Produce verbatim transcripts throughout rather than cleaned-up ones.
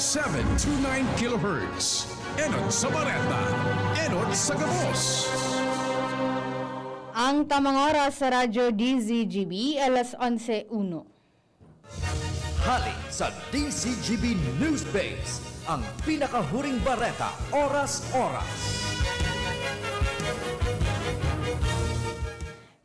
Seven two nine kilohertz. Enot sa Bareta, enot sa gabos. Ang tamang oras sa Radyo D Z G B, alas onse uno. Hali sa D Z G B News Base, ang pinakahuring bareta, oras-oras.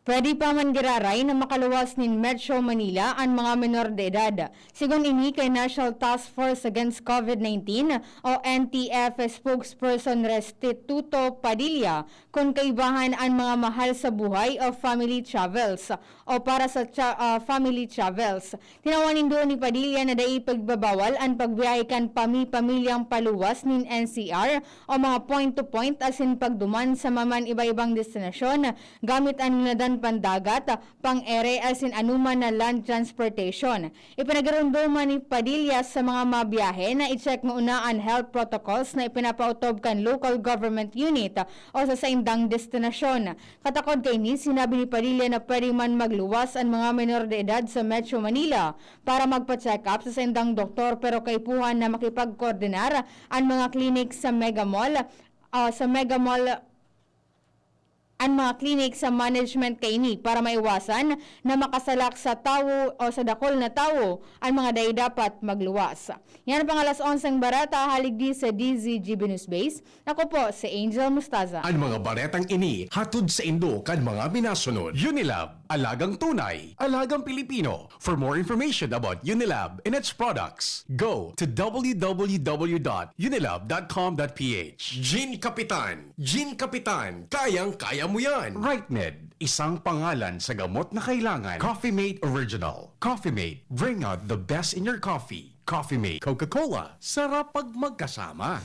Pwede pa man giraray na makaluwas nin Metro Manila an mga menor de edad. Sigon ini kay National Task Force Against COVID nineteen o N T F spokesperson Restituto Padilla, kun kaibahan an mga mahal sa buhay o family travels o para sa tra- ah, family travels. Tinawan nindo ni Padilla na dai pagbabawal an pagbiyahe kan pami-pamilyang paluwas nin N C R o mga point-to-point asin pagduman sa maman iba-ibang destinasyon gamit an linadan pandagat, pang-ere asin anoman na land transportation. Ipinagiromdoman ni Padilla sa mga mabiyahe na i-check nguna an health protocols na ipinapautob kan local government unit o sa saindang destinasyon. Katakod kaini, sinabi ni Padilla na pwede man magluwas an mga menor de edad sa Metro Manila para magpa-check-up sa saindang doktor, pero kaipuhan na makipagkoordinar an mga klinik sa Mega Mall, ah, sa Mega Mall, an mga klinik sa management kaini para maiwasan na makasalak sa tawo o sa dakul na tawo an mga dai dapat magluwas. Yan ang pang alas onseng bareta, haligdi sa D Z G B News Base. Ako po si Angel Mustaza. An mga baretang ini hatod saindo kan mga minasunod: Unilab, alagang tunay, alagang Pilipino. For more information about Unilab and its products, go to w w w dot unilab dot com dot p h. Gin Kapitan, Gin Kapitan, kayang-kaya mo yan! Rightmed, isang pangalan sa gamot na kailangan. Coffee Mate Original. Coffee Mate, bring out the best in your coffee. Coffee Mate, Coca-Cola, sarap pag magkasama.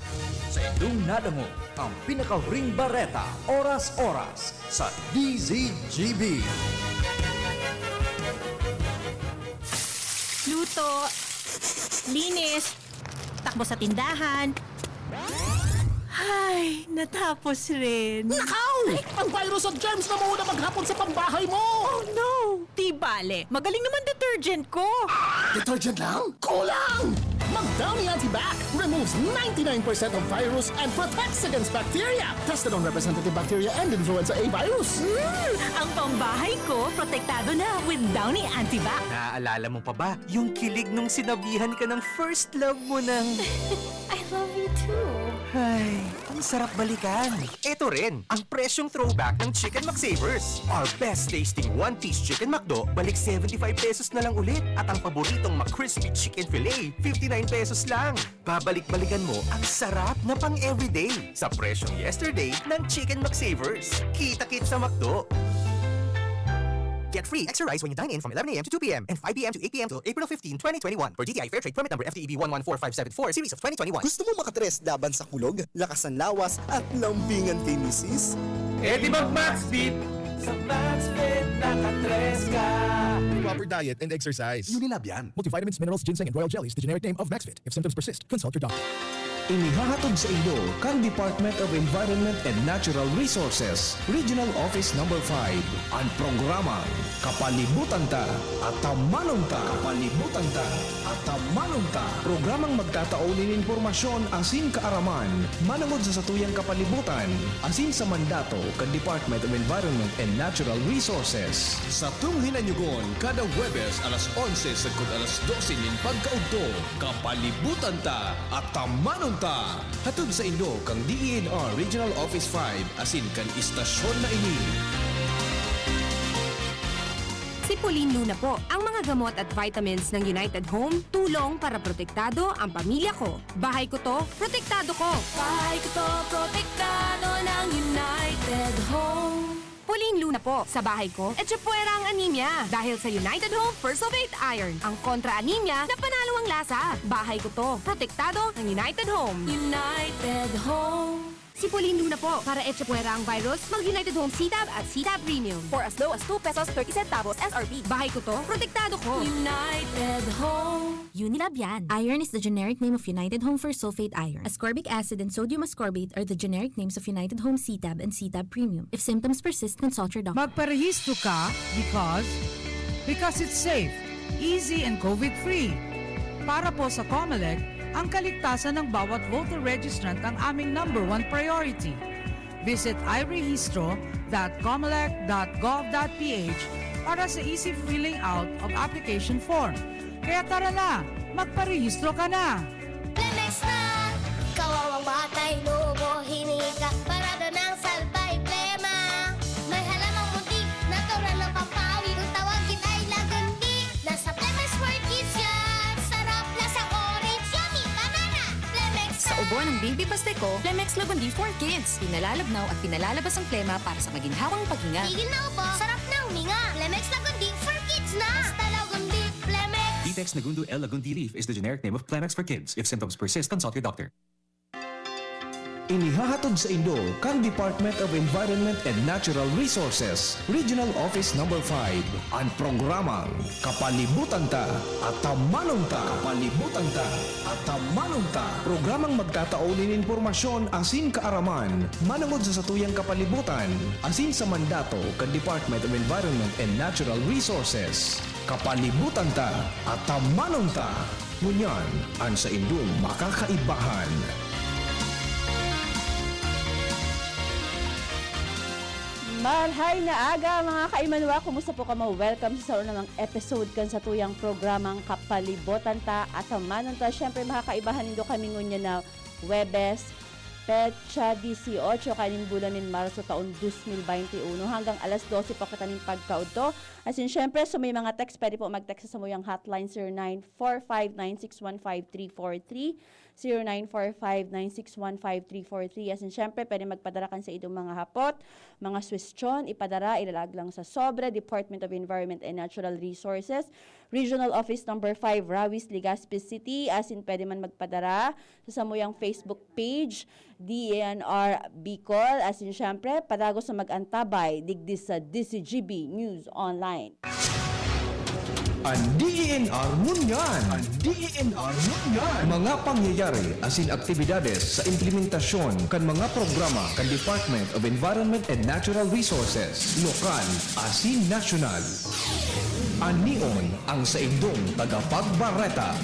Sa indong nadangog, ang pinakahuring bareta, oras-oras, sa D Z G B. Luto, linis, takbo sa tindahan. Ay, natapos rin. Nakaw! Ang virus at germs na muna maghapon sa pambahay mo! Oh no! Di bale, magaling naman detergent ko. Detergent lang? Kulang! Mag Downy Antibac removes ninety-nine percent of virus and protects against bacteria. Tested on representative bacteria and influenza A virus. Hmm, ang pambahay ko protektado na with Downy Antibac. Naaalala mo pa ba yung kilig nung sinabihan ka ng first love mo ng I love you too. Ay, ang sarap balikan. Ito rin, ang presyong throwback ng Chicken McSavers. Our best tasting one-piece Chicken McDo, balik seventy-five pesos na lang ulit. At ang paboritong McCrispy Chicken Fillet, fifty-nine pesos lang. Babalik-balikan mo ang sarap na pang-everyday sa presyong yesterday ng Chicken McSavers. Kita-kit sa McDo! Get free extra rice when you dine in from eleven a m to two p m and five p m to eight p m till April fifteen, twenty twenty-one. Per D T I Fair Trade Permit Number F T E B one one four five seven four, Series of twenty twenty-one. Gusto mong makatres laban sa kulog, lakas ng lawas, at lambingan kay misis? Eh di mag Maxfit! Sa Maxfit, nakatres ka! Proper diet and exercise. Unilab yan. Multivitamins, minerals, ginseng, and royal jellies, the generic name of Maxfit. If symptoms persist, consult your doctor. Inihahatod sa inyo kan Department of Environment and Natural Resources, Regional Office Number five, an programang Kapalibutan Ta, Atamanon Ta. Kapalibutan Ta, Atamanon Ta. Programang magtatao nin impormasyon asin kaaraman manongod sa satuyang kapalibutan asin sa mandato kan Department of Environment and Natural Resources. Satong hinanyugon kada Huwebes alas onse sagkod alas dose nin pagkaudto, Kapalibutan Ta, Atamanon Ta! Hatod saindo kan D E N R Regional Office five asin kan istasyon na ini. Sipulin Luna po, ang mga gamot at vitamins ng United Home, tulong para protektado ang pamilya ko. Bahay ko to, protektado ko. Bahay ko to, protektado ng United Home. Pauline Luna po, sa bahay ko, etchepuera ang anemia. Dahil sa United Home First of Eight Iron, ang kontra anemia na panalo ang lasa. Bahay ko to, protektado ng United Home. United Home. Sipulin Luna po, para etchepuera ang virus, mag United Home C-Tab at C-Tab Premium. For as low as two pesos thirty centavos S R P. Bahay ko to, protektado ko. United Home. Unilab yan. Iron is the generic name of United Home First Sulfate Iron. Ascorbic acid and sodium ascorbate are the generic names of United Home C-Tab and C-Tab Premium. If symptoms persist, consult your doctor. Magparehistro ka because, because it's safe, easy and COVID-free. Para po sa Comelec, Ang kaligtasan ng bawat voter registrant ang aming number one priority. Visit irehistro dot comelec dot gov dot ph para sa easy filling out of application form. Kaya tara na, magparehistro ka na! Lemex na! Kawawang batay, nubo, hinika, parada ng salbay, plema. May halamang muntik, natural ng pampawid. Kung tawagin ay lagundi, nasa Lemex for Kids yan. Sarap, lasa, orange, yummy, banana. Lemex Sa na! ubo ng baby Pasteco, Lemex Lagundi for Kids. Pinalalabnaw at pinalalabas ang plema para sa maginhawang paghinga. Tigil na ubo, sarap na huminga. Lemex Lagundi for Kids na! Basta Lagundi, Lemex! Ditex Nagundu L Lagundi Leaf is the generic name of Clemex for Kids. If symptoms persist, consult your doctor. Inihahatod saindo kan Department of Environment and Natural Resources, Regional Office Number five, an programang Kapalibutan Ta, Atamanon Ta. Kapalibutan Ta, Atamanon Ta. Programang magtatao nin impormasyon asin kaaraman manongod sa satuyang kapalibutan asin sa mandato kan Department of Environment and Natural Resources. Kapalibutan Ta, Atamanon Ta. Ngunyan, an saindong makakaibahan. Marhay na aga, mga kaimanwa! Kumusta po kamo? Welcome sa saro namang episode kan satuyang programang Kapalibotan Ta, Atamanon Ta. Siyempre, makakaibahan nindo kami ngunyan na Huwebes, petsa dieciocho kaning bulan nin Marso, taon dos mil baynte uno. Hanggang alas dose pa kita nin pagkaodto. Asin, siyempre, sa may mga text, pwede po mag-text sa samuyang hotline, zero nine four five nine six one five three four three, zero nine four five nine six one five three four three. Asin, siyempre, pwede magpadara kan saindong mga hapot, mga suwestyon, ipadara, ilalag lang sa sobre, Department of Environment and Natural Resources, Regional Office Number five, Rawis, Legazpi City. Asin, pwede man magpadara sa samuyang Facebook page, D E N R Bicol. Asin, siyempre, padagos na mag-antabay digdi sa D Z G B News Online. An D E N R ngunyan. An D E N R ngunyan. Mga pangyayari asin aktibidades sa implementasyon kan mga programa kan Department of Environment and Natural Resources, lokal asin nasyonal. Anion ang saindong tagapagbareta.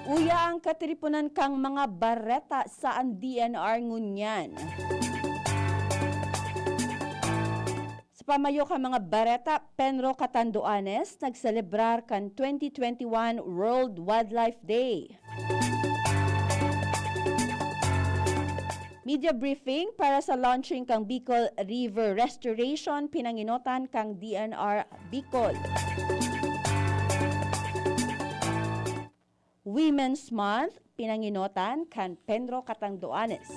Uya ang katiriponan kan mga bareta sa an D N R ngunyan. Sa pamayo kan mga bareta, Penro Catanduanes nagselebrar kan twenty twenty-one World Wildlife Day. Media briefing para sa launching kan Bicol River Restoration, pinangenotan kan D N R Bicol. Women's Month, pinangenotan kan Penro Catanduanes.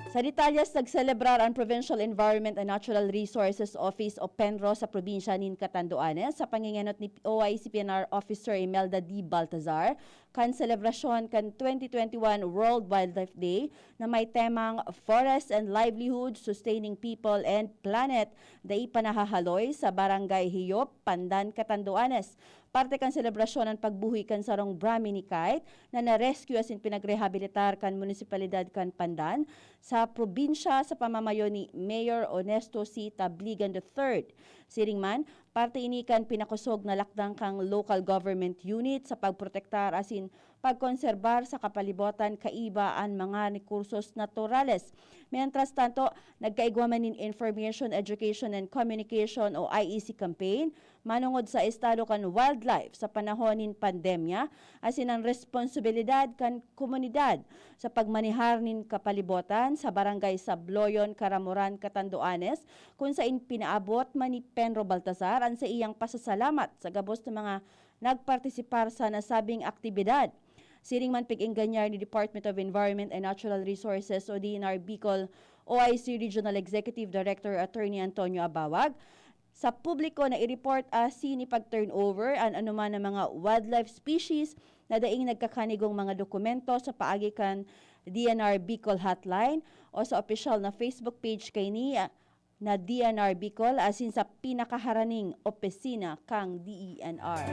Sa detalyes, nagselebrar an Provincial Environment and Natural Resources Office o PENRO sa probinsya nin Catanduanes sa pangengenot ni O I C P N R Officer Imelda D Baltazar kan selebrasyon kan twenty twenty-one World Wildlife Day na may temang Forest and Livelihood, Sustaining People and Planet, dai pa nahahaloy, sa Barangay Hiyop, Pandan, Catanduanes. Parte kan selebrasyon an pagbuhi kan sarong Brahminy kite na na-rescue asin pinagrehabilitar kan munisipalidad kan Pandan sa probinsya sa pamamayo ni Mayor Ernesto C. Tabligan the third. Siring man, parte ini kan pinakosog na lakdang kan local government unit sa pagprotektar asin pagkonserbar sa kapalibotan kaiba an mga rekursos naturales. Mientras tanto, nagkaigwa man nin Information, Education and Communication o I E C campaign manongod sa estado kan wildlife sa panahon nin pandemya asin an responsibilidad kan komunidad sa pagmanehar nin kapalibotan sa Barangay Sabloyon, Caramoran, Catanduanes, kun sain pinaabot man ni Penro Baltazar an saiyang pasasalamat sa gabos na mga nagpartisipar sa nasabing aktibidad. Siring man, pig-engganyar ni Department of Environment and Natural Resources o D N R Bicol O I C Regional Executive Director Attorney Antonio Abawag sa publiko na i-report asin ipag-turnover an anoman na mga wildlife species na daing nagkakanigong mga dokumento sa paagi kan D N R Bicol Hotline o sa opisyal na Facebook page kaini, ah, na D N R Bicol asin sa pinakaharaning opisina kan D E N R.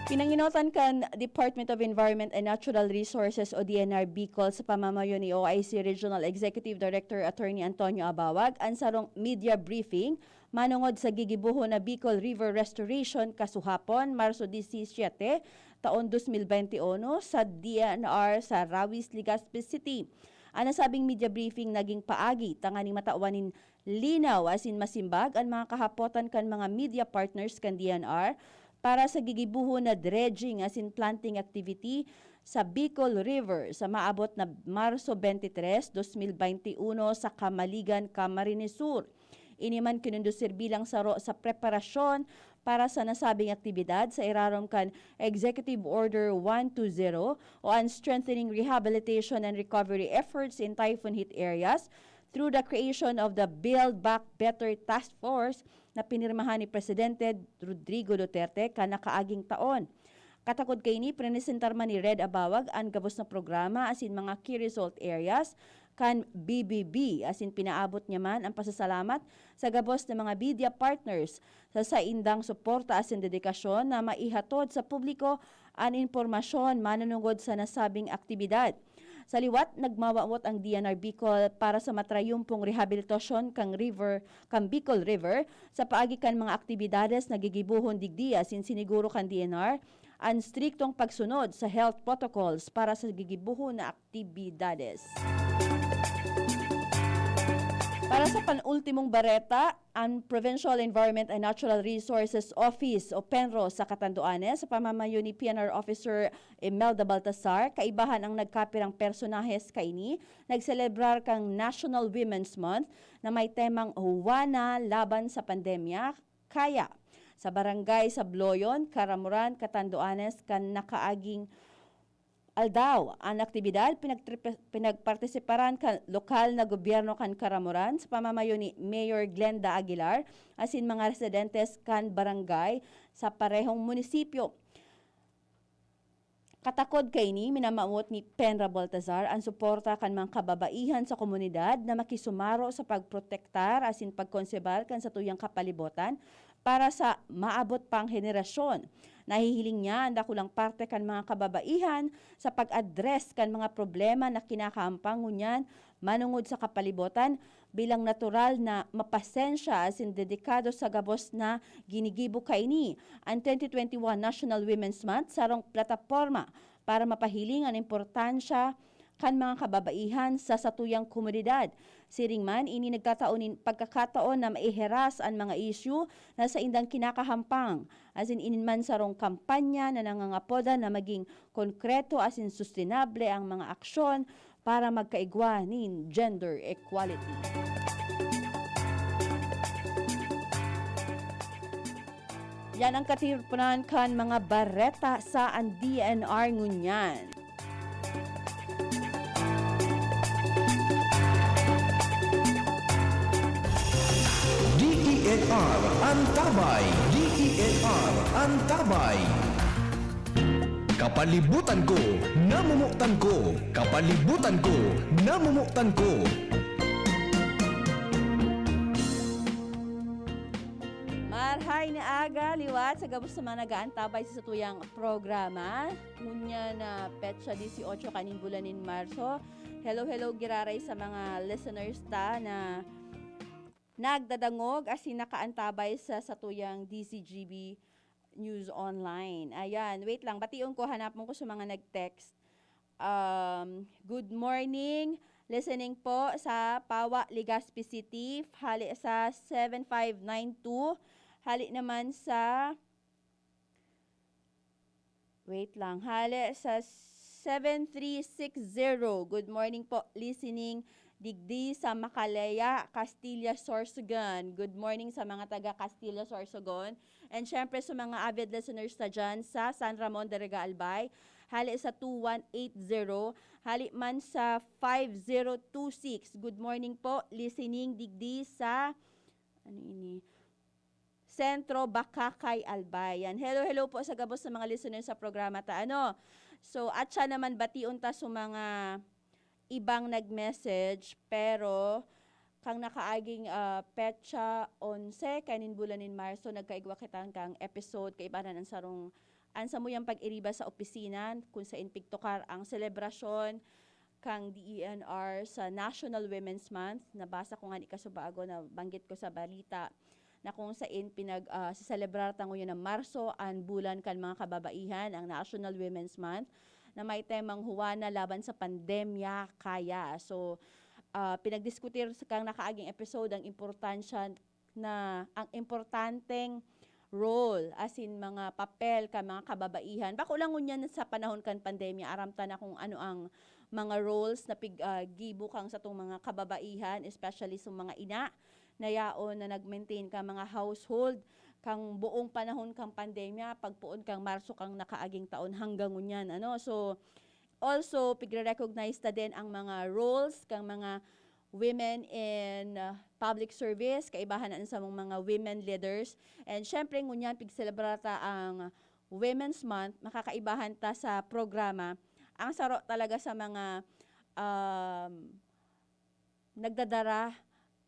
Pinanginotan kan Department of Environment and Natural Resources o D N R Bicol sa pamamayo ni O I C Regional Executive Director Attorney Antonio Abawag an sarong media briefing manongod sa gigibohon na Bicol River Restoration kasuhapon, Marso disisiete, taon dos mil bente uno, sa D N R sa Rawis, Legazpi City. An nasabing media briefing naging paagi tanganing matawan nin linaw asin masimbag an mga kahapotan kan mga media partners kan D N R para sa gigibohon na dredging asin planting activity sa Bicol River sa maabot na Marso twenty-three, dos mil bente uno sa Camaligan, Camarines Sur. Ini man kinondusir bilang saro sa preparasyon para sa nasabing aktibidad sa irarom kan Executive Order one two zero o an Strengthening Rehabilitation and Recovery Efforts in Typhoon Hit Areas through the creation of the Build Back Better Task Force na pinirmahan ni Presidente Rodrigo Duterte kan nakaaging taon. Katakod kaini, presentar man ni Red Abawag an gabos na programa asin mga key result areas kan B B B, asin pinaabot niya man ang pasasalamat sa gabos na mga media partners sa saindang suporta asin dedikasyon na maihatod sa publiko an impormasyon manunungod sa nasabing aktibidad. Sa liwat, nagmawawot ang D N R Bicol para sa matrayumpong rehabilitasyon kan river, kan Bicol River, sa paagi kan mga aktibidades na gigibohon digdi asin siniguro kan D N R an striktong pagsunod sa health protocols para sa gigibohon na aktibidades. Para sa panultimong bareta, ang Provincial Environment and Natural Resources Office o PENRO sa Catanduanes, sa pamamayo ni P N R Officer Imelda Baltasar, kaibahan ang nagkapirang personahes kaini, nagselebrar kan National Women's Month na may temang Juana Laban sa Pandemya, Kaya, sa barangay Sabloyon, Caramoran, Catanduanes kan nakaaging aldaw. An aktibidad pinagtripe-, pinagpartisiparan kan lokal na gobyerno kan Caramoran sa pamamayo ni Mayor Glenda Aguilar asin mga residentes kan barangay sa parehong munisipyo. Katakod kaini, minamawot ni Penra Baltazar an suporta kan mga kababaihan sa komunidad na makisumaro sa pagprotektar asin pagkonsebar kan satuyang kapalibotan para sa maabot pang henerasyon. Nahihiling niya an dakulang parte kan mga kababaihan sa pag-address kan mga problema na kinakahampang ngunyan manongod sa kapalibotan, bilang natural na mapasensya asin dedikado sa gabos na ginigibo kaini. An twenty twenty-one National Women's Month sarong plataporma para mapahiling an importansya kan mga kababaihan sa satuyang komunidad. Siring man, ini nagtatao nin pagkakataon na maiheras an mga isyu na saindang kinakahampang. Asin ini man sarong kampanya na nangangapodan na maging konkreto asin sustenable ang mga aksyon para magkaigwa nin gender equality. Yan ang katipunan kan mga bareta sa an D N R ngunyan. D E N R Antabay, D E N R Antabay. Kapalibutan ko, namumutan ko. Kapalibutan ko, namumutan ko. Marhay na aga, liwat sa gabos sa mga nag-aantabay sa satuyang programa. Ngunyan na petsa dieciocho kaning bulan nin Marso. Hello, hello, giraray sa mga listeners ta na nagdadangog asin nakaantabay sa satuyang D Z G B News Online. Ayan, wait lang, bation ko, hanapon ko sa mga nag-text. Um, good morning. Listening po sa Pawa, Legazpi City, hali sa seven five nine two. Hali naman sa, wait lang, hali sa seven three six zero. Good morning po. Listening digdi sa Macalea, Castilla, Sorsogon. Good morning sa mga taga Castilla, Sorsogon. And syempre sa mga avid listeners ta dyan sa San Ramon de Riga, Albay, hali sa two one eight zero, hali man sa five zero two six. Good morning po, listening digdi sa, ano ini? Centro, Bacacay, Albay. Yan. Hello, hello po sa gabos sa mga listeners sa programa ta. Ano? So, at siya naman bation ta sa mga ibang nag-message, pero kang nakaaging, ah, petsa onse kaning bulan nin Marso, nagkaigwa kita kang episode, kaibanan ang sarong, An samuyang pag-iriba sa opisina, kun saen pigtukar ang selebrasyon kan D E N R sa National Women's Month. Nabasa ko ngani kasubago, nabanggit ko sa balita, na kung saen pinag, ah, seselebrar ta ngunyan na Marso an bulan kan mga kababaihan, ang National Women's Month, na may temang Juana laban sa pandemya kaya. So, ah, pinagdiskutir sa kang nakaaging episode ang importansya na, ang importanteng role, as in mga papel kan mga kababaihan. Bako lang ngunyan sa panahon kan pandemya, aram ta na kung ano ang mga roles na pig-, ah, gibo kan satong mga kababaihan, especially sa mga ina na yaon na nag-maintain kan mga household kan buong panahon kan pandemya, pagpoon kan Marso kan nakaaging taon hanggang ngunyan, ano. So, also, pigre-recognize ta din ang mga roles kan mga women in, ah, public service, kaibahan na an samong mga women leaders. And syempre, ngunyan, pigselebrar ta ang Women's Month, makakaibahan ta sa programa. Ang saro talaga sa mga, um, nagdadara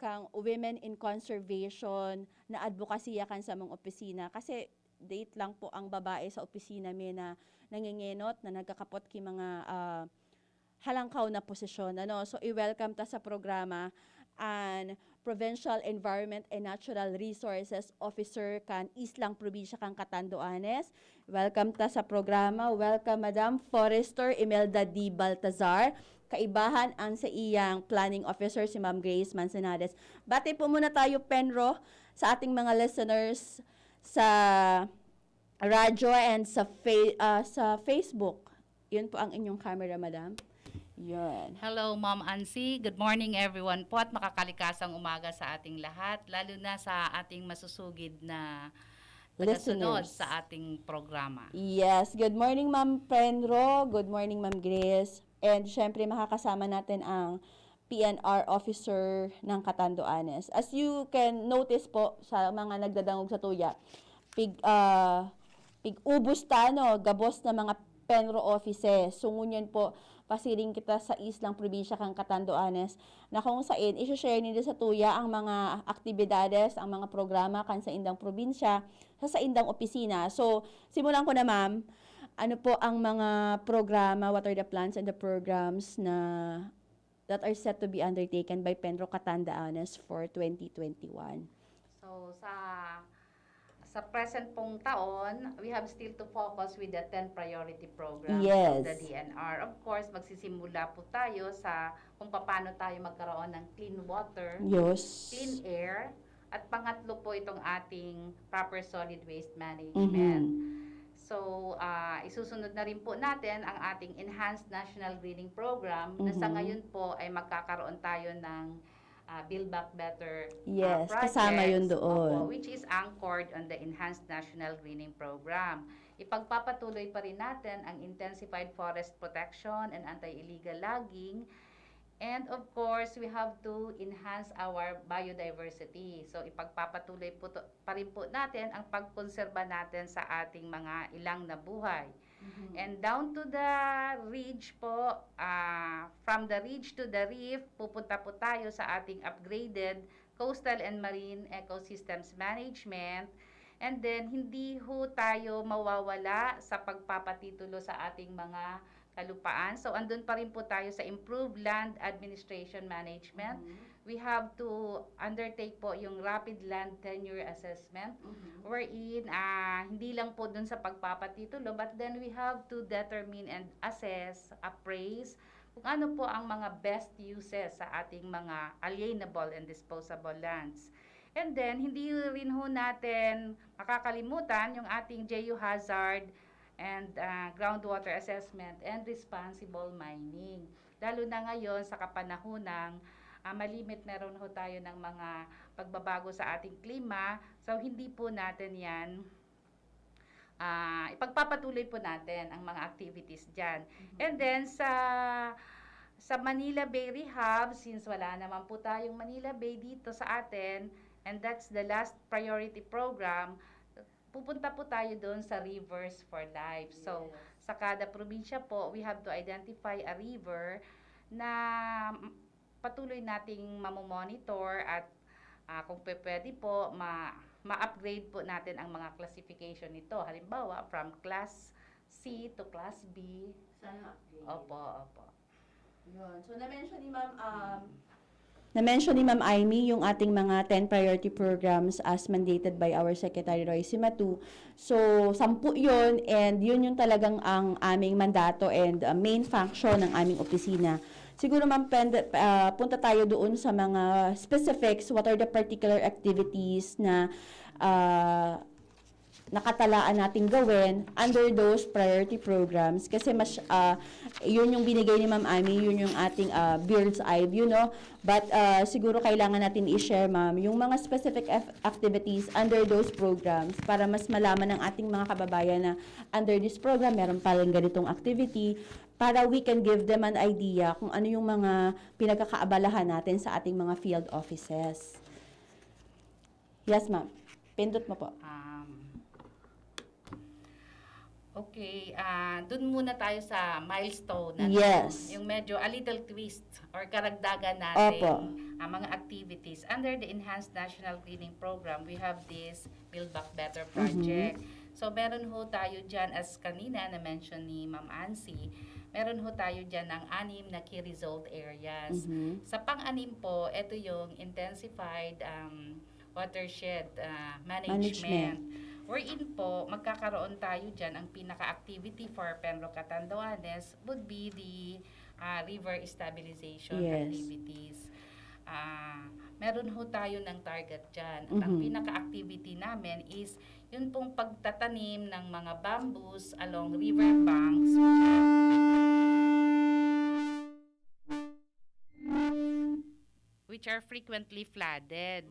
kan Women in Conservation na adbokasiya kan samong opisina. Kasi dait lang po ang babae sa opisina mi na nangengenot, na nagkakapot ki mga, ah, halangkaw na posisyon, ano. So, i-welcome ta sa programa an Provincial Environment and Natural Resources Officer kan Islang Probinsya kan Catanduanes. Welcome ta sa programa. Welcome, Madam Forester Imelda D. Baltazar. Kaibahan an saiyang planning officer, si Ma'am Grace Manzanares. Bati po muna tayo, Penro, sa ating mga listeners sa radyo and sa fa-, ah, sa Facebook. Yun po ang inyong camera, madam. Yun. Hello, Ma'am Ansi. Good morning, everyone po, at makakalikasang umaga sa ating lahat, lalo na sa ating masusugid na tagasunod Listeners. sa ating programa. Yes. Good morning, Ma'am Penro. Good morning, Ma'am Grace. And syempre, makakasama natin ang P N R officer ng Catanduanes. As you can notice po sa mga nagdadangog sa tuya, pig, ah, pig-ubos ta, no, gabos na mga Penro offices. So, ngunyan po, pasiring kita sa islang probinsya kan Catanduanes, na kung sain, isi-share ninda sa tuya ang mga aktibidades, ang mga programa kan saindang probinsya, sa saindang opisina. So, simulan ko na, ma'am. Ano po ang mga programa, what are the plans and the programs na that are set to be undertaken by Penro Catanduanes for twenty twenty-one? So, sa sa present pong taon, we have still to focus with the ten priority programs Yes. of the D N R. Of course, magsisimula po tayo sa kung paano tayo magkaroon ng clean water, Yes. clean air, at pangatlo po itong ating proper solid waste management. Mhm. So, ah, isusunod na rin po natin ang ating Enhanced National Greening Program na sa Mhm. ngayon po ay magkakaroon tayo ng ah, Build Back Better ah, Yes, projects, kasama yun doon. Opo, which is anchored on the Enhanced National Greening Program. Ipagpapatuloy pa rin natin ang intensified forest protection and anti-illegal logging. And of course, we have to enhance our biodiversity. So, ipagpapatuloy po to, pa rin po natin ang pagkonserba natin sa ating mga ilang na buhay. Mhm. And down to the ridge po, ah, from the ridge to the reef, pupunta po tayo sa ating upgraded coastal and marine ecosystems management. And then, hindi ho tayo mawawala sa pagpapatitulo sa ating mga kalupaan. So, andun pa rin po tayo sa improved land administration management. Mhm. We have to undertake po yung rapid land tenure assessment, Mhm. wherein ah, hindi lang po dun sa pagpapatitulo, but then we have to determine and assess, appraise, kung ano po ang mga best uses sa ating mga alienable and disposable lands. And then, hindi rin ho natin makakalimutan yung ating geohazard and ah, groundwater assessment and responsible mining. Lalo na ngayon sa kapanahonang ah, malimit, meron ho tayo ng mga pagbabago sa ating klima. So, hindi po natin yan, ah, ipagpapatuloy po natin ang mga activities dyan. And then, sa sa Manila Bay Rehab, since wala naman po tayong Manila Bay dito sa atin, and that's the last priority program, pupunta po tayo doon sa Rivers for Life. So, sa kada probinsya po, we have to identify a river na patuloy nating mamomonitor at ah, kung pe- pwede po, ma ma-upgrade po natin ang mga classification nito. Halimbawa, from class C to class B. Sana upgrade. Opo, opo. Yun. So, na-mention ni Ma'am, um, Na-mention ni Ma'am Imee yung ating mga ten priority programs as mandated by our Secretary Roy Simatu. So, sampu yun, and yun yung talagang ang aming mandato and uh, main function ng aming opisina. Siguro, Ma'am Pend, uh, punta tayo doon sa mga specifics. What are the particular activities na uh, nakatalaan nating gawin under those priority programs? Kasi mas, uh, yun yung binigay ni Ma'am Imee, yun yung ating uh, bird's eye view, no? But uh, siguro kailangan natin i-share, Ma'am, yung mga specific af- activities under those programs para mas malaman ng ating mga kababayan na under this program, meron palang ganitong activity para we can give them an idea kung ano yung mga pinagkakaabalahan natin sa ating mga field offices. Yes, ma'am. Pindot mo po. Um, okay, ah doon muna tayo sa milestone. Ano? Yes. Yung medyo a little twist or karagdagan natin Opo. Ang mga activities. Under the Enhanced National Cleaning Program, we have this Build Back Better project. So, meron ho tayo dyan, as kanina na-mention ni Ma'am Ansi, meron ho tayo dyan ng anim na key result areas. Mhm. Sa pang-anim po, ito yung intensified um, watershed uh, management. Management. Wherein po, magkakaroon tayo dyan, ang pinaka-activity for Penro Catanduanes would be the uh, river stabilization Yes. Activities. Ah, meron ho tayo ng target dyan. At ang Mhm. pinaka-activity namin is yun pong pagtatanim ng mga bamboos along river banks, which are frequently flooded.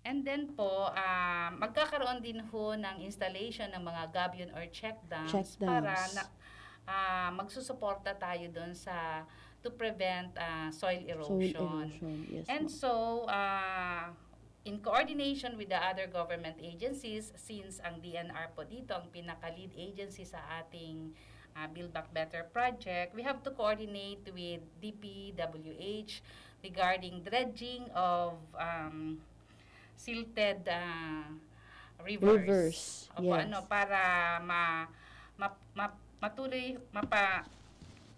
And then po, ah, magkakaroon din ho ng installation ng mga gabion or check dams, Check dams. Para na, ah, magsusuporta tayo doon sa to prevent ah, soil Soil erosion. erosion. Yes, And ma'am. so, ah, in coordination with the other government agencies, since ang D N R po dito ang pinaka-lead agency sa ating ah, Build Back Better project, we have to coordinate with D P W H regarding dredging of um, silted ah, rivers. Rivers, Opo, yes. Ano, para ma, ma, ma, matuloy, mapa,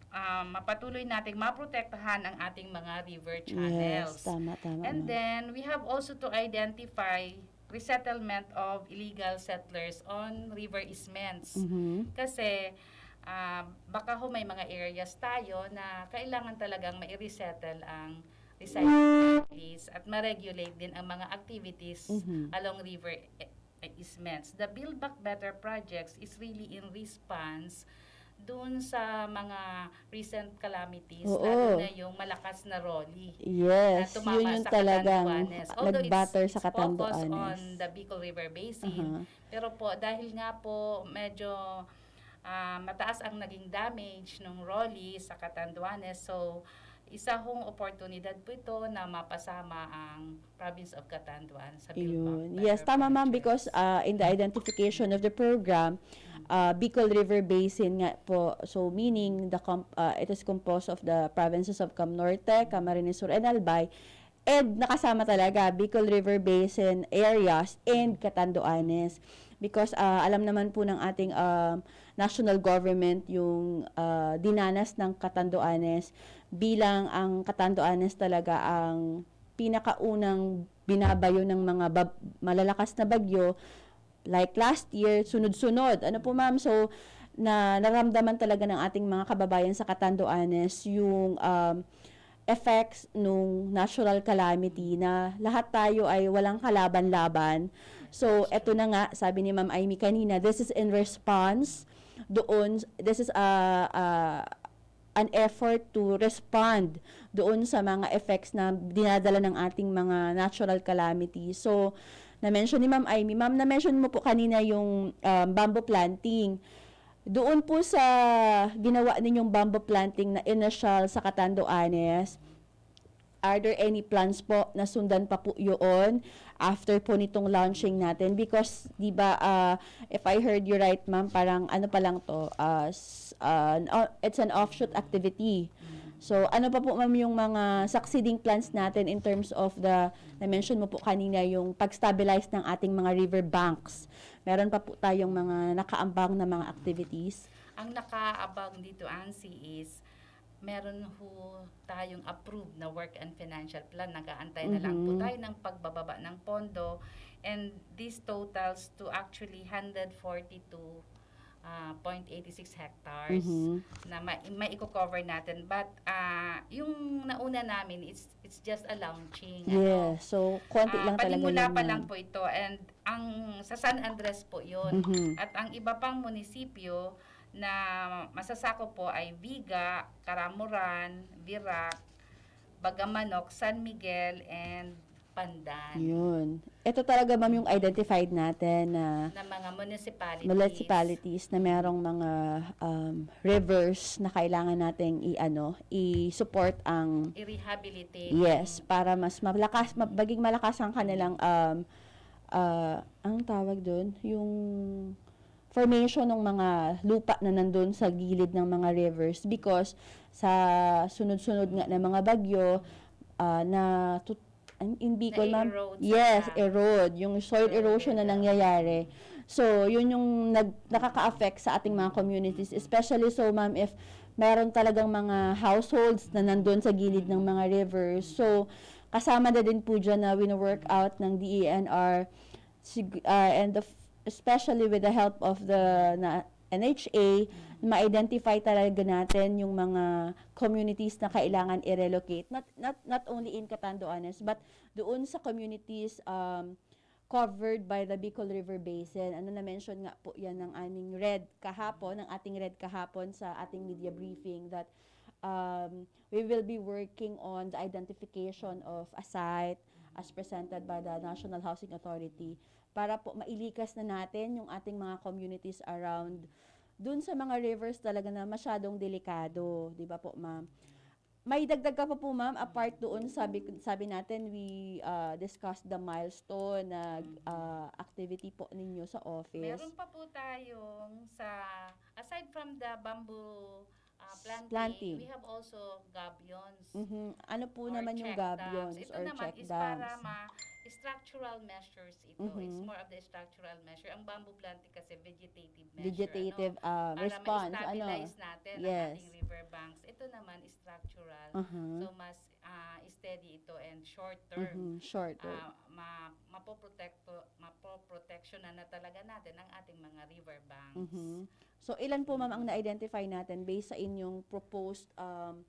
ah, mapatuloy nating maprotektahan ang ating mga river channels. Yes, tama, tama. And ma'am. Then, we have also to identify resettlement of illegal settlers on river easements. Mhm. Kasi ah, baka ho may mga areas tayo na kailangan talagang mai-resettle ang recycling place at ma-regulate din ang mga activities Mhm. Along river e- easements. The Build Back Better projects is really in response doon sa mga recent calamities, Oo. Lalo na yung malakas na Rolly Yes, na tumama yun yung sa talagang Catanduanes. Although nag-batter it's, sa it's focused Catanduanes. On the Bicol River Basin, Aha. Pero po, dahil nga po medyo ah, mataas ang naging damage ng Rolly sa Catanduanes, so isa hong oportunidad po ito na mapasama ang province of Catanduanes sa Build Back Ayun. Better Yes, tama, ma'am, projects. Because uh, in the identification of the program, uh, Bicol River Basin nga po, so meaning the comp- uh, it is composed of the provinces of Cam Norte, Camarines Sur, and Albay. And nakasama talaga Bicol River Basin areas and Catanduanes. Because uh, alam naman po ng ating um, national government yung uh, dinanas ng Catanduanes, bilang ang Catanduanes talaga ang pinakaunang binabayo ng mga bab- malalakas na bagyo, like last year, sunod-sunod. Ano po, ma'am? So, na naramdaman talaga ng ating mga kababayan sa Catanduanes yung um, effects nung natural calamity na lahat tayo ay walang kalaban-laban. So, eto na nga, sabi ni Ma'am Imee kanina, this is in response doon, this is a, a an effort to respond doon sa mga effects na dinadala ng ating mga natural calamity. So, na-mention ni Ma'am Imee. Ma'am, na-mention mo po kanina yung um, bamboo planting. Doon po sa ginawa ninyong bamboo planting na initial sa Catanduanes, are there any plans po na sundan pa po yun after po nitong launching natin? Because, di ba, ah, if I heard you right, ma'am, parang ano pa lang to, ah, s- ah, an- oh, it's an offshoot activity. So, ano pa po, ma'am, yung mga succeeding plans natin in terms of the, na-mention mo po kanina, yung pag-stabilize ng ating mga river banks? Meron pa po tayong mga nakaambang na mga activities? Ang nakaabang dito, Ansi, is meron ho tayong approved na work and financial plan. Nag-aantay na lang po Mhm. tayo ng pagbababa ng pondo. And this totals to actually one hundred forty-two, ah, point eighty-six hectares Mhm. na ma- mai-cover natin. But ah, yung nauna namin, it's it's just a launching. Ano? Yes. So, konti Ah, lang talaga panimula yun, pa lang ma'am. po ito. And ang sa San Andres po yun. Mhm. At ang iba pang munisipyo na masasakop po ay Viga, Caramoran, Virac, Bagamanok, San Miguel, and Pandan. Yun. Ito talaga, ma'am, yung identified natin na Na mga municipalities. municipalities na merong mga um, rivers na kailangan nating i-ano, i-support ang I-rehabilitate. Yes, para mas malakas, ma- maging malakas ang kanilang um uh, ang tawag doon, yung formation ng mga lupa na nandun sa gilid ng mga rivers, because sa sunod-sunod nga na mga bagyo uh, na tut- in, in Bicol, ma'am, Na-erode sa yes, sa- erode, yung soil Soil erosion na erosion. Nangyayari. So, yun yung nag, nakaka-affect sa ating mga communities, especially so, ma'am, if meron talagang mga households na nandun sa gilid ng mga rivers. So, kasama na din po dyan na wino-work out ng D E N R, sig- uh, and the, especially with the help of the na, N H A, ma-identify talaga natin yung mga communities na kailangan i-relocate. Not, not, not only in Catanduanes, but doon sa communities um, covered by the Bicol River Basin. Ano, na-mention nga po yan ng aming RED kahapon, ng ating RED kahapon sa ating media briefing, that um, we will be working on the identification of a site as presented by the National Housing Authority para po mailikas na natin yung ating mga communities around dun sa mga rivers talaga na masyadong delikado, di ba po, ma'am? May dagdag ka pa po, ma'am, apart doon, sabi, sabi natin, we uh, discussed the milestone na uh, activity po ninyo sa office. Meron pa po tayong sa, aside from the bamboo uh, planting, Planting. We have also gabions. Mhm. Ano po Or naman yung check gabions dams. Ito or naman check is dams? Para ma structural measures ito. It's Mhm. More of the structural measure. Ang bamboo planting kasi vegetative measure. Vegetative Ano? uh, Para response. Ano? Ma-stabilize natin ang Yes. Ating river banks. Ito naman is structural. Uh-huh. So mas uh, steady ito and short term. Mhm. Short term. Uh, ma mapoprotekto mapoproteksyonan na talaga natin ang ating mga river banks. Mhm. So, ilan po, ma'am, ang na-identify natin based sa inyong proposed um,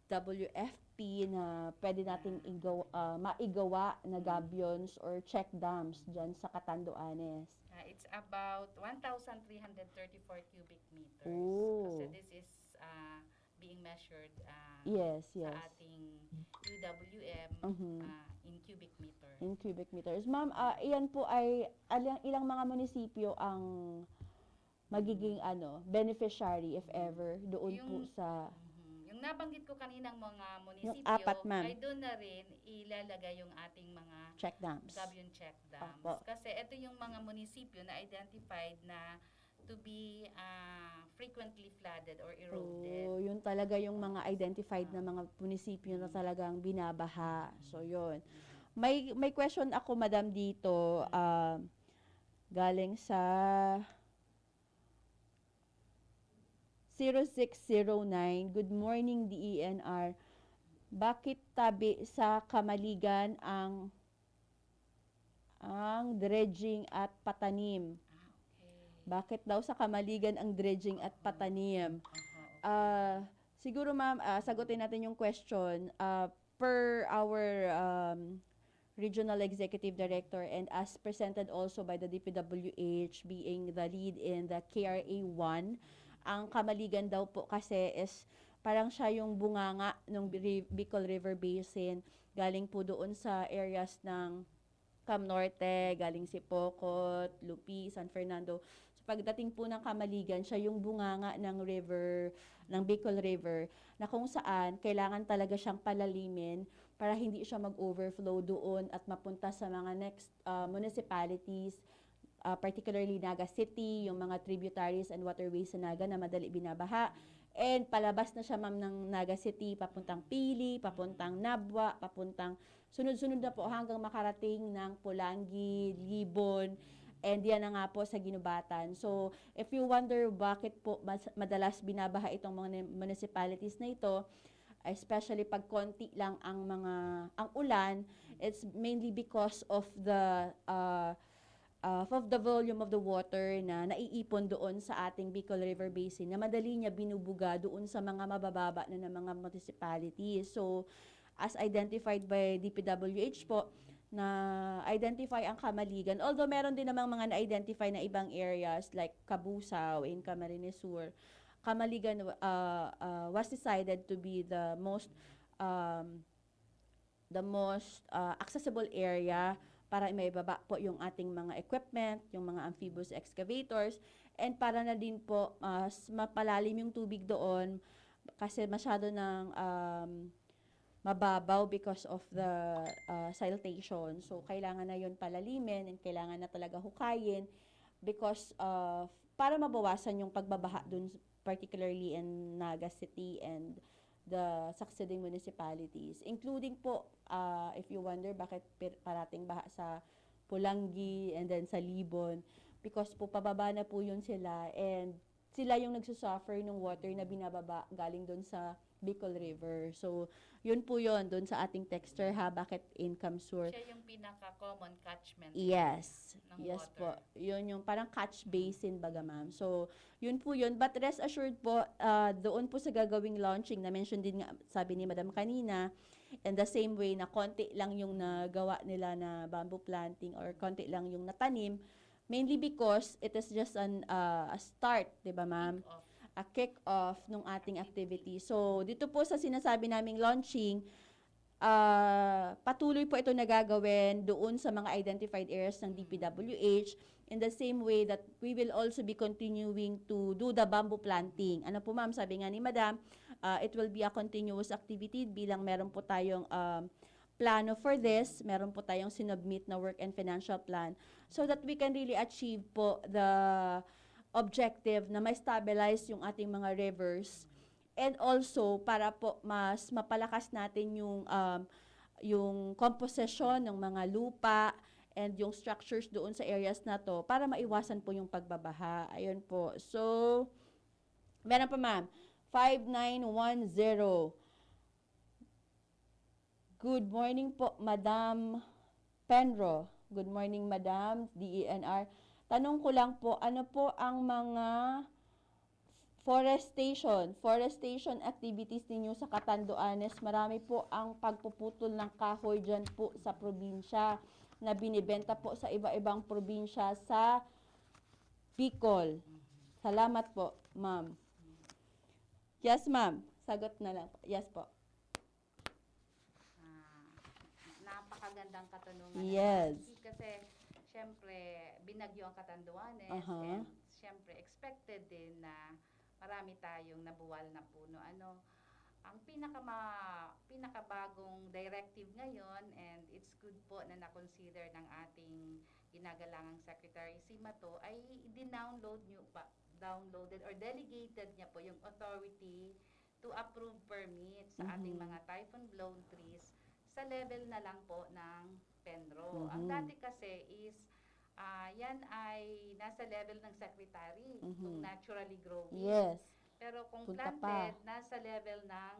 W F P na pwede nating igaw, ah, maigawa na gabions or check dams dyan sa Catanduanes? Uh, it's about one thousand three hundred thirty-four cubic meters. Oh. Kasi this is uh, being measured uh, Yes, sa yes. Ating U W M Mhm. uh, in cubic meter. In cubic meters. Ma'am, ah, iyan po ay alang, ilang mga munisipyo ang magiging ano, beneficiary if ever doon po Yung- sa Mhm. Yung nabanggit ko kaninang mga munisipyo, apat, ma'am. Ay doon na rin ilalagay yung ating mga check dams. Gabion check dams. Opo. Kasi ito yung mga munisipyo na identified na to be uh, frequently flooded or eroded. Oh, yun talaga yung mga identified na mga munisipyo na talagang binabaha. So, yun. May may question ako, madam, dito ah, galing sa zero six zero nine. Good morning, D E N R. Bakit tabi sa Kamaligan ang ang dredging at patanim? Ah, okay. Bakit daw sa Kamaligan ang dredging at patanim? Aha, okay. Ah, siguro, ma'am, ah, sagutin natin yung question. Ah, per our um, Regional Executive Director and as presented also by the D P W H being the lead in the K R A one, ang Kamaligan daw po kasi is parang siya yung bunganga ng Bicol River Basin. Galing po doon sa areas ng Cam Norte, galing Sipocot, Lupi, San Fernando. So, pagdating po ng Kamaligan, siya yung bunganga ng river, ng Bicol River, na kung saan kailangan talaga siyang palalimin para hindi siya mag-overflow doon at mapunta sa mga next uh, municipalities, uh, particularly Naga City, yung mga tributaries and waterways sa Naga na madali binabaha. And palabas na siya, ma'am, ng Naga City, papuntang Pili, papuntang Nabua, papuntang sunod-sunod na po hanggang makarating ng Polangui, Libon, and diyan na nga po sa Guinobatan. So, if you wonder bakit po mas-, madalas binabaha itong mga ni-, municipalities na ito, especially pag konti lang ang mga, ang ulan, it's mainly because of the, uh, uh, of the volume of the water na naiipon doon sa ating Bicol River Basin na madali niya binubuga doon sa mga mabababa na, na mga municipalities. So, as identified by D P W H po, na-identify ang Camaligan. Although meron din namang mga na-identify na ibang areas like Cabusao in Camarines Sur, Camaligan, uh, uh, was decided to be the most, um, the most, uh, accessible area para maibaba po yung ating mga equipment, yung mga amphibious excavators, and para na din po mas mapalalim yung tubig doon kasi masyado ng, um, mababaw because of the, uh, siltation. So, kailangan na yun palalimin and kailangan na talaga hukayin because of, para mabawasan yung pagbabaha dun, particularly in Naga City and the succeeding municipalities, including po, uh, if you wonder bakit pir-, parating baha sa Polangui and then sa Libon, because po pababa na po yun sila and sila yung nagsusuffer ng water na binababa galing dun sa Bicol River. So, yun po yun, dun sa ating texter ha, bakit in CamSur. Siya yung pinaka-common catchment Yes. ng Yes water. po. Yun yung parang catch basin baga, ma'am. So, yun po yun. But rest assured po, ah, doon po sa gagawing launching, na-mention din nga, sabi ni Madam kanina, in the same way na konti lang yung nagawa nila na bamboo planting or konti lang yung natanim, mainly because it is just an, ah, a start, di ba, ma'am? Kick-off. A kick-off nung ating activity. So, dito po sa sinasabi naming launching, ah, patuloy po ito na gagawin doon sa mga identified areas ng D P W H. In the same way that we will also be continuing to do the bamboo planting. Ano po, ma'am, sabi nga ni Madam, ah, it will be a continuous activity bilang meron po tayong, um, plano for this, meron po tayong sinubmit na work and financial plan so that we can really achieve po the objective na ma-stabilize yung ating mga rivers and also para po mas mapalakas natin yung, um, yung komposisyon ng mga lupa and yung structures doon sa areas na to para maiwasan po yung pagbabaha. Ayun po. So, meron pa, ma'am. Five nine one zero. Good morning po, Madam Penro. Good morning, Madam D E N R. Tanong ko lang po, ano po ang mga forestation, forestation activities ninyo sa Catanduanes? Marami po ang pagpuputol ng kahoy diyan po sa probinsya na binibenta po sa iba-ibang probinsya sa Bicol. Salamat po, ma'am. Yes, ma'am. Sagot na lang po. Yes po. Ah, napakagandang katanungan ng Yes. Maki. Kasi, siyempre, binagyo ang Catanduanes Aha. and, siyempre, expected din na marami tayong nabuwal na puno. Ano, ang pinakama-, pinakabagong directive ngayon, and it's good po na na-consider ng ating ginagalangang Secretary Sima to, ay i-download nyo pa, downloaded or delegated niya po yung authority to approve permit sa ating Mhm. mga typhoon blown trees sa level na lang po ng PENRO. Ang Mhm. dati kasi is, ah, yan ay nasa level ng secretary, Mhm. kung naturally growing. Yes. Pero kung Punta pa. planted, nasa level ng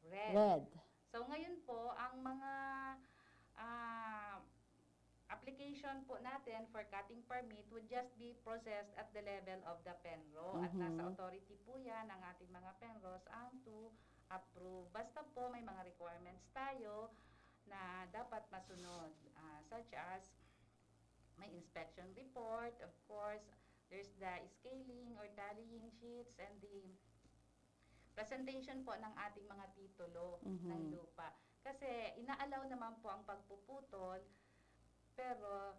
RED. RED. So, ngayon po, ang mga, ah, application po natin for cutting permit would just be processed at the level of the PENRO. At nasa Mhm. authority po yan ng ating mga PENROs ang to approve. Basta po may mga requirements tayo na dapat masunod, ah, such as may inspection report, of course, there's the scaling or tallying sheets and the presentation po ng ating mga titulo Mhm. ng lupa. Kasi ina-allow naman po ang pagpuputol, pero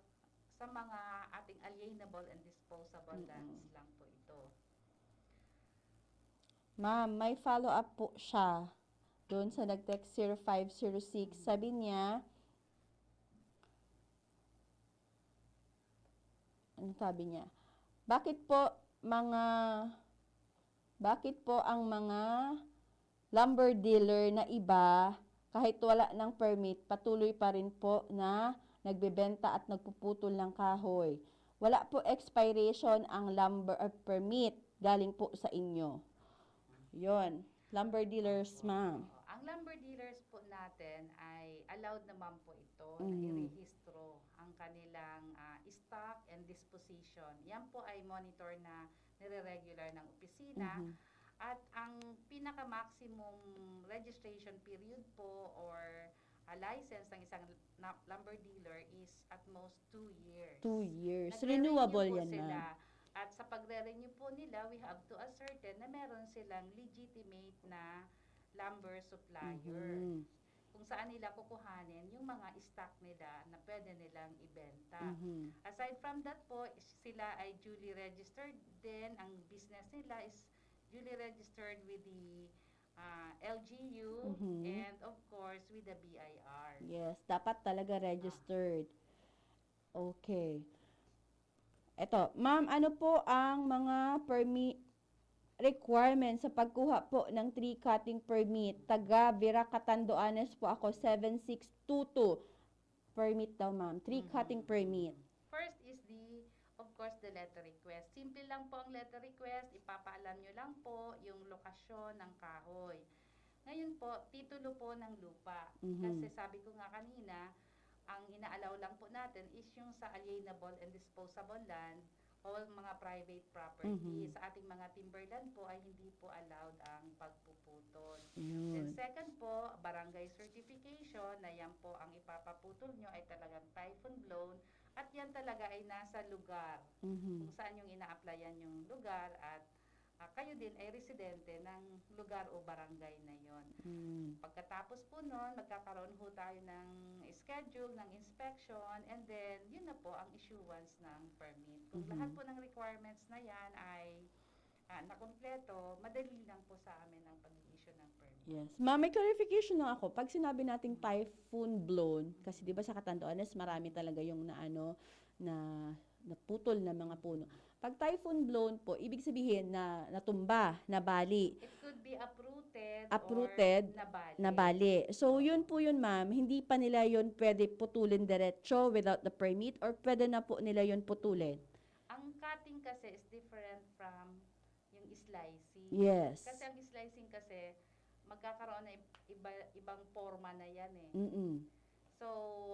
sa mga ating alienable and disposable Mm-mm. lands lang po ito. Ma'am, may follow-up po siya doon sa nag-text zero five zero six. Sabi niya, ano sabi niya? Bakit po mga Bakit po ang mga lumber dealer na iba, kahit wala ng permit, patuloy pa rin po na nagbebenta at nagpuputol ng kahoy? Wala po expiration ang lumber, uh, permit galing po sa inyo. Yon, lumber dealers, ma'am. Oo. Ang lumber dealers po natin ay allowed naman po ito na Mhm. irehistro ang kanilang ah, stock and disposition. Yan po ay monitor na nire-regular ng opisina. Mhm. At ang pinaka-maximum registration period po or a license ng isang na- lumber dealer is at most two years. Two years. Nagre-renew Renewable po yan, sila. Ma'am. At sa pagre-renew po nila, we have to ascertain na meron silang legitimate na lumber supplier. Mhm. Kung saan nila kukuhanin yung mga stock nila na pwede nilang ibenta. Mhm. Aside from that po, sila ay duly registered din. Ang business nila is duly registered with the ah, L G U Mhm. and of course with the B I R. Yes, dapat talaga registered. Okay. Eto, ma'am, ano po ang mga permit requirements sa pagkuha po ng tree cutting permit? Taga Virac, Catanduanes po ako, seven six two two. Permit daw, ma'am. Tree Mhm. cutting permit. First is the, of course, the letter request. Simple lang po ang letter request. Ipapaalam nyo lang po yung lokasyon ng kahoy. Ngayon po, titulo po ng lupa. Mhm. Kasi sabi ko nga kanina, ang ina-allow lang po natin is yung sa alienable and disposable land o mga private property. Mhm. Sa ating mga timberland po ay hindi po allowed ang pagpuputol. Yun. Then second po, barangay certification na yan po ang ipapaputol nyo ay talagang typhoon blown at yan talaga ay nasa lugar Mhm. kung saan yung ina-applyan yung lugar at ah, kayo din ay residente ng lugar o barangay na yon. Mm. Pagkatapos po nun, magkakaroon ho tayo ng schedule ng inspection and then yun na po ang issuance ng permit. Kung Mhm. lahat po ng requirements na yan ay ah, nakumpleto, madali lang po sa amin ang pag-i-issue ng permit. Yes. Ma'am, may clarification lang ako. Pag sinabi nating typhoon blown, kasi di ba sa Catanduanes, marami talaga yung naano, na naputol na mga puno. Pag typhoon blown po, ibig sabihin na natumba, nabali. It could be uprooted, Uprooted, or nabali. Nabali. So, yun po yun, ma'am. Hindi pa nila yun pwede putulin diretso without the permit or pwede na po nila yun putulin? Ang cutting kasi is different from yung slicing. Yes. Kasi ang slicing kasi, magkakaroon na ib- iba, ibang forma na yan eh. Mm-mm. So,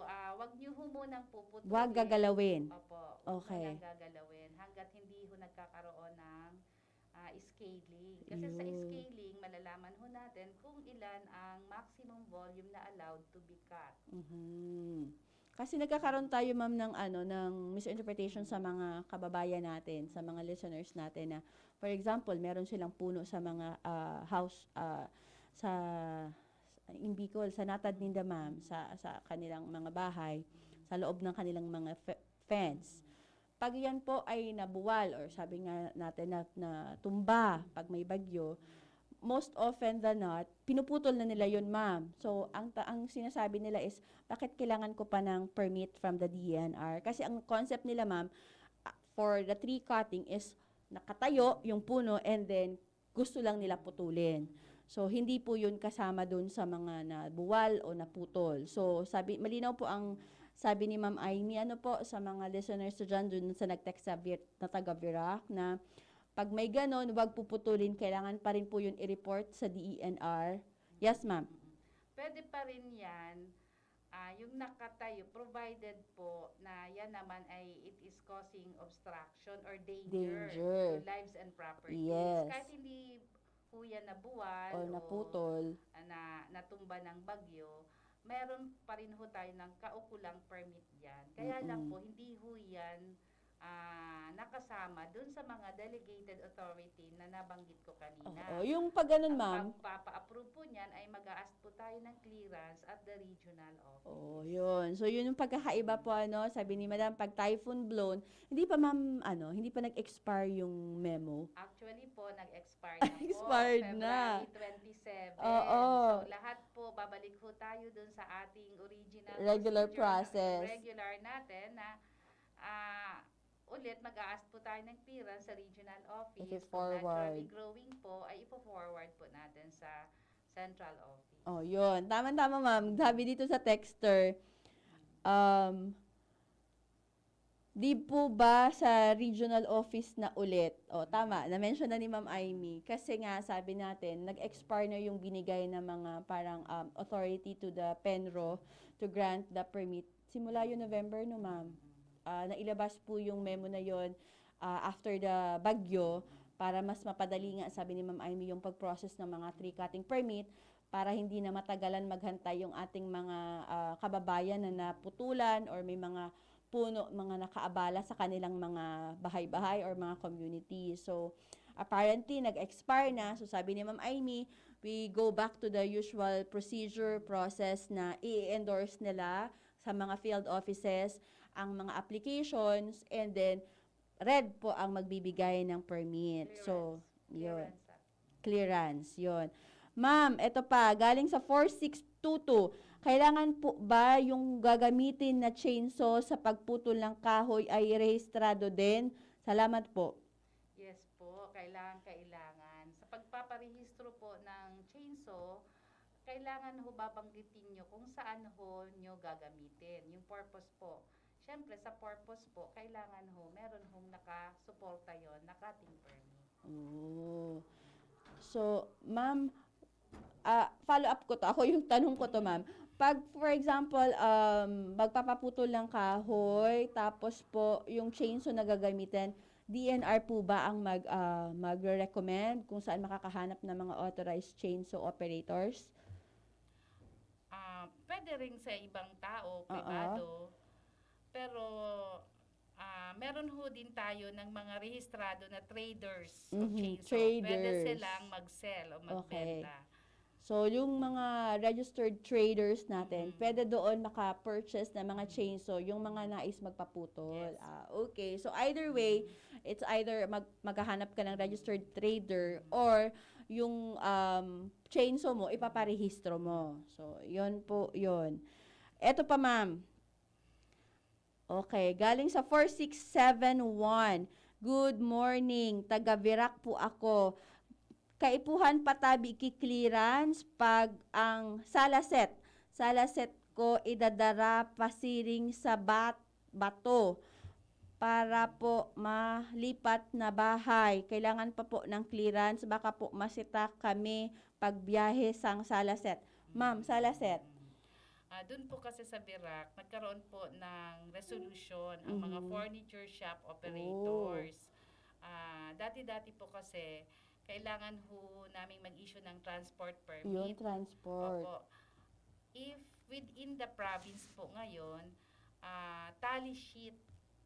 ah, wag nyo ho munang puputulin. Wag gagalawin. Opo. Wag Okay. Munang gagalawin hanggat hindi ho nagkakaroon ng ah, scaling. Kasi sa Yun. Scaling, malalaman ho natin kung ilan ang maximum volume na allowed to be cut. Mhm. Kasi nagkakaroon tayo, ma'am, ng, ano, ng misinterpretation sa mga kababayan natin, sa mga listeners natin na, for example, meron silang puno sa mga ah, house, ah, sa in Bicol, sa natad ninda, ma'am, sa, sa kanilang mga bahay, sa loob ng kanilang mga fe- fence. Pag yan po ay nabuwal or sabi nga natin na, na tumba pag may bagyo, most often than not, pinuputol na nila yun, ma'am. So, ang, ta- ang sinasabi nila is, bakit kailangan ko pa ng permit from the D E N R? Kasi ang concept nila, ma'am, ah, for the tree cutting is nakatayo yung puno and then gusto lang nila putulin. So, hindi po yun kasama dun sa mga nabuwal o naputol. So, sabi, malinaw po ang sabi ni Ma'am Aimee, ano po, sa mga listeners to dyan, dun sa nag-text sa Vir- na taga Virac, na pag may ganon, wag puputulin, kailangan pa rin po yun i-report sa D E N R. Yes, ma'am. Pwede pa rin yan, ah, yung nakatayo, provided po na yan naman ay it is causing obstruction or danger, Danger. To lives and properties. Yes. Kahit hindi ho yan nabuwal Or o naputol. ah, na natumba ng bagyo, meron pa rin ho tayo ng kaukulang permit dyan. Kaya lang Mm-mm. Po, hindi ho yan ah, nakasama dun sa mga delegated authority na nabanggit ko kanina. Oo, yung pag ganun, ma'am. Ang pagpapa-approve po niyan ay mag-a-ask po tayo ng clearance at the regional office. Oh, yun. So, yun yung pagkakaiba po, ano, sabi ni Madam, pag typhoon blown, hindi pa, ma'am, ano, hindi pa nag-expire yung memo. Actually po, nag-expire na po. Expired na. February twenty-seven. Oo. So, lahat po, babalik ho tayo dun sa ating original Regular procedure, process. Regular natin na ah, ulit, mag-a-ask po tayo ng clearance sa regional office. If it's forward. Kung naturally growing po, ay ipo-forward po natin sa central office. Oh, yun. Tama-tama, ma'am. Sabi dito sa texter, um, di po ba sa regional office na ulit? O, tama. Na-mention na ni Ma'am Aimee. Kasi nga, sabi natin, nag-expire na yung binigay na mga parang um, authority to the PENRO to grant the permit. Simula yung November, no, ma'am? Ah, nailabas po yung memo na yon ah, after the bagyo para mas mapadali nga, sabi ni Ma'am Aimee, yung pag-process ng mga tree cutting permit para hindi na matagalan maghantay yung ating mga ah, kababayan na naputulan or may mga puno, mga nakaabala sa kanilang mga bahay-bahay or mga community. So, apparently, nag-expire na. So, sabi ni Ma'am Aimee, we go back to the usual procedure, process na i-endorse nila sa mga field offices ang mga applications, and then red po ang magbibigay ng permit. So, yun. Clearance, ah. Clearance, yun. Ma'am, eto pa, galing sa four six two two. Kailangan po ba yung gagamitin na chainsaw sa pagputol ng kahoy ay rehistrado din? Salamat po. Yes po, kailangan, kailangan. Sa pagpaparehistro po ng chainsaw, kailangan ho babanggitin nyo kung saan ho nyo gagamitin. Yung purpose po. Siyempre, sa purpose po, kailangan ho, meron hong nakasuporta yon na cutting permit. Oh. So, ma'am, ah, follow up ko to. Ako yung tanong ko to, ma'am. Pag, for example, um, magpapaputol ng kahoy, tapos po yung chainsaw na gagamitin, D N R po ba ang mag, ah, magre-recommend kung saan makakahanap ng mga authorized chainsaw operators? Ah, pwede rin sa ibang tao, pribado. Pero ah, meron ho din tayo ng mga rehistrado na traders of Mhm, chainsaw. Pwede traders. Silang mag-sell o magbenta. So, yung mga registered traders natin, Mhm. pwede doon maka-purchase ng mga chainsaw, yung mga nais magpaputol. Yes. Ah, okay. So, either way, it's either mag maghahanap ka ng registered trader or yung um, chainsaw mo, ipaparehistro mo. So, yun po yun. Eto pa, ma'am. Okay, galing sa four six seven one. Good morning, taga Virac po ako. Kaipuhan pa ta bi ki clearance pag ang salaset, salaset ko idadara pasiring sa bat, bato para po malipat na bahay. Kailangan pa po ng clearance, baka po masita kami pagbiyahe sang salaset. Ma'am, salaset. Ah, doon po kasi sa Virac, nagkaroon po ng resolution ang mga Mhm. furniture shop operators. Ah, dati-dati po kasi, kailangan ho naming mag-issue ng transport Yun, permit. transport. Opo. If within the province po ngayon, ah, tally sheet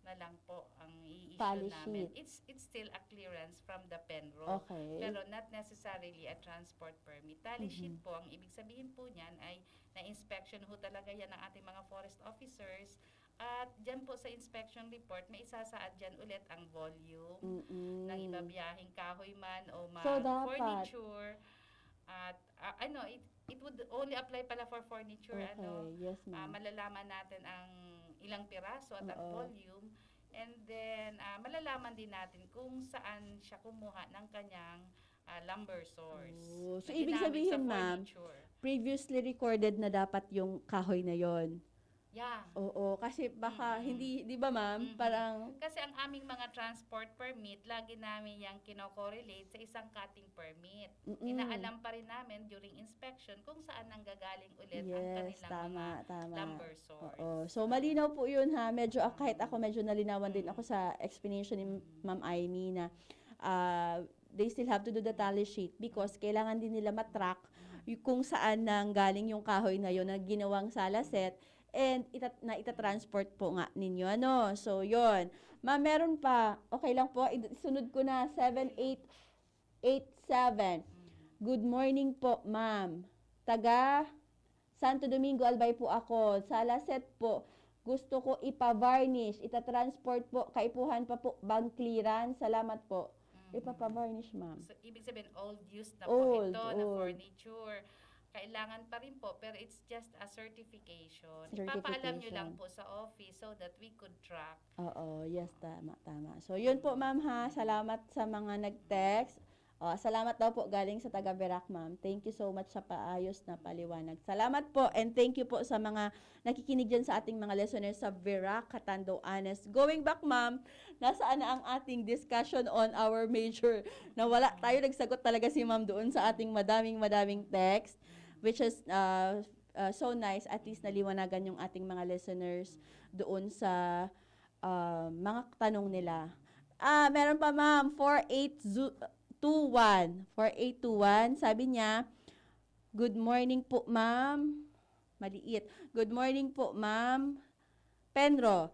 na lang po ang i-issue Tally namin. Sheet. It's it's still a clearance from the PENRO. Okay. Pero not necessarily a transport permit. Tally sheet Mhm. po, ang ibig sabihin po niyan ay na-inspection ho talaga yan ng ating mga forest officers. At dyan po sa inspection report, may isasaad dyan ulit ang volume Mm-mm. ng ibabiyahing kahoy man o ma- So, dapat furniture. At ah, ano, it, it would only apply pala for furniture. Ano, Okay, yes, ah, ma'am. Malalaman natin ang ilang piraso at ang Oo. Volume. And then, ah, malalaman din natin kung saan siya kumuha ng kanyang ah, lumber source. Oh, so, Na ibig ginamit sabihin, sa ma'am, furniture. Previously recorded na dapat yung kahoy na yon. Yeah. Oo, kasi baka Mm-mm. hindi, di ba, ma'am? Mm-mm. Parang, Kasi ang aming mga transport permit, lagi namin yang kinokorelate sa isang cutting permit. Mm-mm. Inaalam pa rin namin during inspection kung saan nanggagaling ulit ang Yes, kanilang tama, mga tama. lumber source. Oo. So, malinaw po yun, ha. Medyo, ah, kahit Mm. ako, medyo nalinawan din ako Mm. sa explanation ni Mm. Ma'am Aimee na ah, they still have to do the tally sheet because kailangan din nila matrack y- kung saan nang galing yung kahoy na yon na ginawang salaset and itat- na itatransport po nga ninyo. Ano? So, yon. Ma'am, meron pa. Okay lang po. Id- Isunod ko na. Seven eight eight seven. Good morning po, ma'am. Taga Santo Domingo, Albay po ako. Salaset po. Gusto ko ipa-varnish. Itatransport po. Kaipuhan pa po bang clearance? Salamat po. Mhm. Ipapa-varnish, ma'am. So, ibig sabihin, old use na po Old, ito na old. Furniture. Kailangan pa rin po, pero it's just a certification. Ipapaalam nyo lang Certification. po sa office so that we could track. Oo, yes, tama, tama. So, yun po, ma'am, ha. Salamat sa mga nag-text. Oh, salamat daw po galing sa taga Virac, ma'am. Thank you so much sa paayos na paliwanag. Salamat po, and thank you po sa mga nakikinig dyan sa ating mga listeners sa Virac, Catanduanes. Going back, ma'am, nasaan na ang ating discussion on our major? Nawala tayo, nagsagot talaga si ma'am doon sa ating madaming, madaming text, which is uh, uh, so nice. At least naliwanagan yung ating mga listeners doon sa uh, mga tanong nila. Ah, meron pa, ma'am, four eight two one. Four eight two one, sabi niya, "Good morning po, ma'am." Maliit. "Good morning po, ma'am. Penro,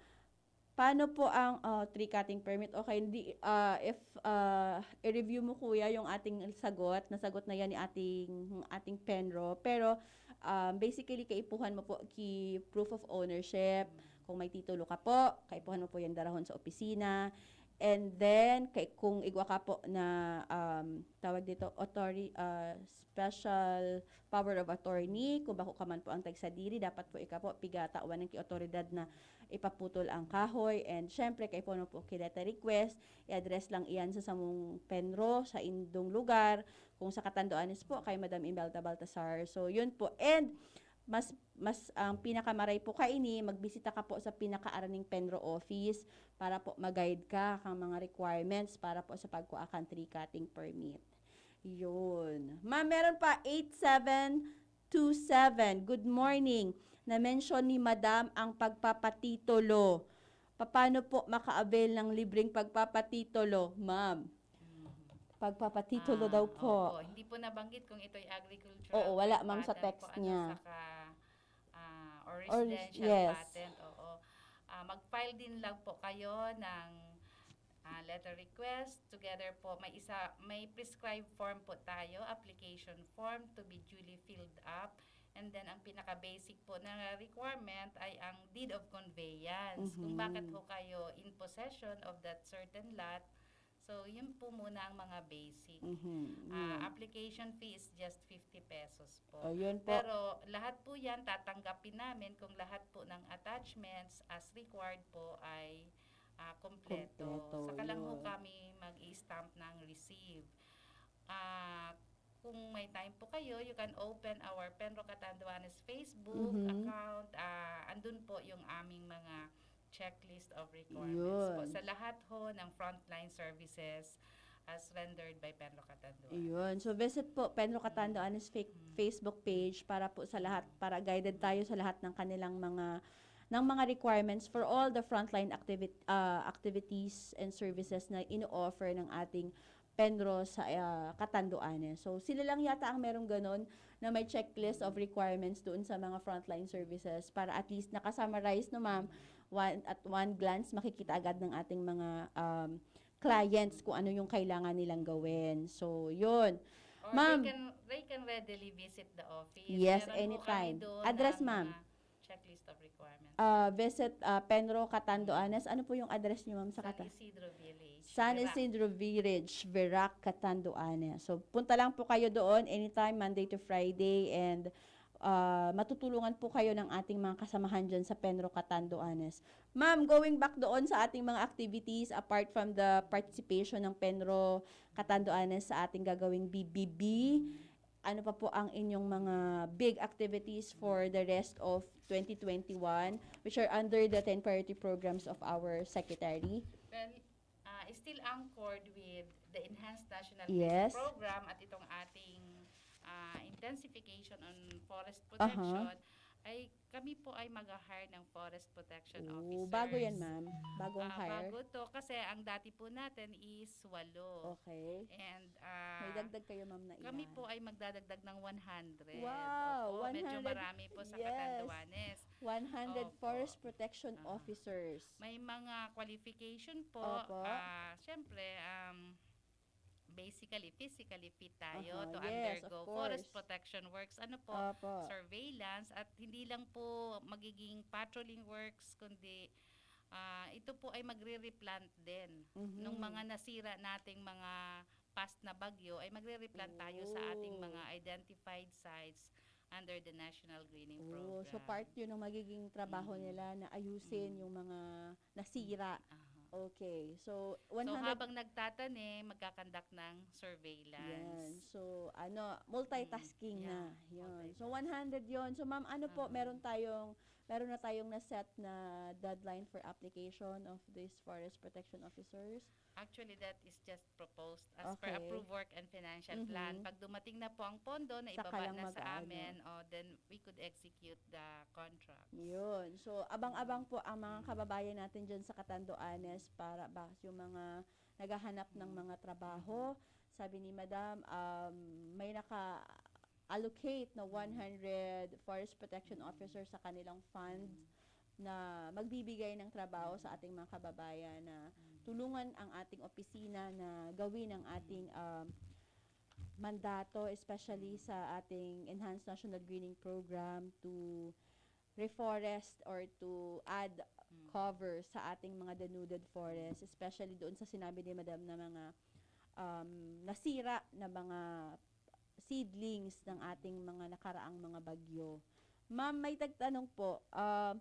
paano po ang, oh, tree cutting permit?" Okay, hindi, ah, if, ah, i-review mo, kuya, yung ating sagot, nasagot na yan ni ating, ating Penro. Pero, um, basically, kaipuhan mo po ki proof of ownership. Kung may titulo ka po, kaipuhan mo po yan darahon sa opisina. And then, kay, kung igwa ka po na, um, tawag dito, authority, ah, special power of attorney, kung bako ka man po ang tagsadiri, dapat po ika po pigatawan ng ki-otoridad na ipaputol ang kahoy. And syempre, kaipuhan mo po ki letter request, i-address lang iyan sa samong Penro, sa indong lugar, kung sa Catanduanes po, kay Madam Imelda Baltasar. So, yun po. And mas mas ang pinakamaray po kaini, magbisita ka po sa pinakaaraning Penro office para po ma-guide ka kang mga requirements para po sa pagkua kan tree cutting permit. Yun. Ma'am, meron pa, eight seven two seven. Good morning. Na-mention ni Madam ang pagpapatitulo. Paano po maka-avail ng libreng pagpapatitulo, ma'am? Pagpapatitulo Ah, daw po. Opo. Hindi po nabanggit kung ito'y agricultural Oo, wala, ma'am, sa patent text po, ano, niya. Saka, ah, or Or res- residential yes. Patent. Oo. Ah, mag-file din lang po kayo ng ah, letter request together po. May isa, may prescribed form po tayo, application form to be duly filled up. And then, ang pinaka-basic po na requirement ay ang deed of conveyance. Kung Mhm. Bakit ho kayo in possession of that certain lot. So, yun po muna ang mga basic. Mhm, Ah, yun. Application fee is just fifty pesos po. O, yun po. Pero lahat po yan, tatanggapin namin kung lahat po ng attachments as required po ay ah, kompleto. Kompleto, Saka lang ho yun. Kami mag-i-stamp ng receive. Ah, kung may time po kayo, you can open our Penro Catanduanes Facebook Mhm. account. Ah, andun po yung aming mga checklist of requirements po. Yun. Sa lahat ho ng frontline services as rendered by Penro Catanduanes. Ayun. So, visit po Penro Catanduanes fa- Mm. Facebook page para po sa lahat, para guided tayo sa lahat ng kanilang mga ng mga requirements for all the frontline activit- ah, activities and services na ino-offer ng ating Penro sa ah, Catanduanes. So, sila lang yata ang merong ganon na may checklist of requirements doon sa mga frontline services para at least nakasummarize, no, ma'am, one, at one glance makikita agad ng ating mga um, clients kung ano yung kailangan nilang gawin. So, yun. Or Ma'am. They can, they can readily visit the office. Yes, Meron po anytime. Kami doon Address, na ma'am. Mga checklist of requirements. Ah, visit ah, Penro Catanduanes. Ano po yung address niyo, ma'am, sa San Cata- Isidro Village. San Virac. Isidro Village, Virac, Catanduanes. So, punta lang po kayo doon anytime, Monday to Friday, and ah, matutulungan po kayo ng ating mga kasamahan dyan sa Penro Catanduanes. Ma'am, going back doon sa ating mga activities, apart from the participation ng Penro Catanduanes sa ating gagawing B B B, ano pa po ang inyong mga big activities for the rest of twenty twenty-one, which are under the ten priority programs of our secretary? Well, ah, still anchored with the Enhanced National Yes. Training Program at itong ating ah, intensification on forest protection, ay kami po ay mag-hire ng forest protection Oo, officers. bago yan, ma'am. Bagong Ah, hire. Bago to kasi ang dati po natin is walo. Okay. And ah, May dagdag kayo, ma'am, na ilan? Kami po ay magdadagdag ng one hundred. Wow, Opo, medyo one hundred. Marami po sa Yes. Catanduanes. One hundred Opo. Forest Protection Ah. Officers. May mga qualification po. Opo. Ah, Siyempre, um, basically, physically fit tayo Aha, to yes, of undergo forest course. Protection Works. Ano po? Opo. Surveillance. At hindi lang po magiging patrolling works, kundi ah, ito po ay magre-replant din. Mhm. Nung mga nasira nating mga past na bagyo, ay magre-replant tayo sa ating Oh. Mga identified sites under the National Greening Oh, Program. So part yun ng magiging trabaho Mm. nila na ayusin Mm. yung mga nasira. Aha. Okay. So, So one hundred habang nagtatanim, magkakandak ng surveillance. Yan. So, ano, multitasking Mm, na. yeah, Yun. So, multitasking. one hundred yun. So, ma'am, ano po, Aha. meron tayong, meron na tayong na-set na deadline for application of these forest protection officers? Actually, that is just proposed as per Okay. approved work and financial Mhm. plan. Pag dumating na po ang pondo na Saka ibaba lang na sa mag-aano. amin, oh, then we could execute the contracts. Yun. So, abang-abang po ang mga Mm. kababayan natin dyan sa Catanduanes para ba yung mga naghahanap ng Mm. mga trabaho. Sabi ni Madam, um, may naka-allocate na one hundred forest protection Mm. officers sa kanilang fund Mm. na magbibigay ng trabaho sa Mm. ating mga kababayan na Mm. tulungan ang ating opisina na gawin ang ating um, mandato, especially sa ating Enhanced National Greening Program to reforest or to add Mm. cover sa ating mga denuded forest, especially doon sa sinabi ni Madam na mga um, nasira na mga seedlings ng ating mga nakaraang mga bagyo. Ma'am, may tagtanong po. Ah,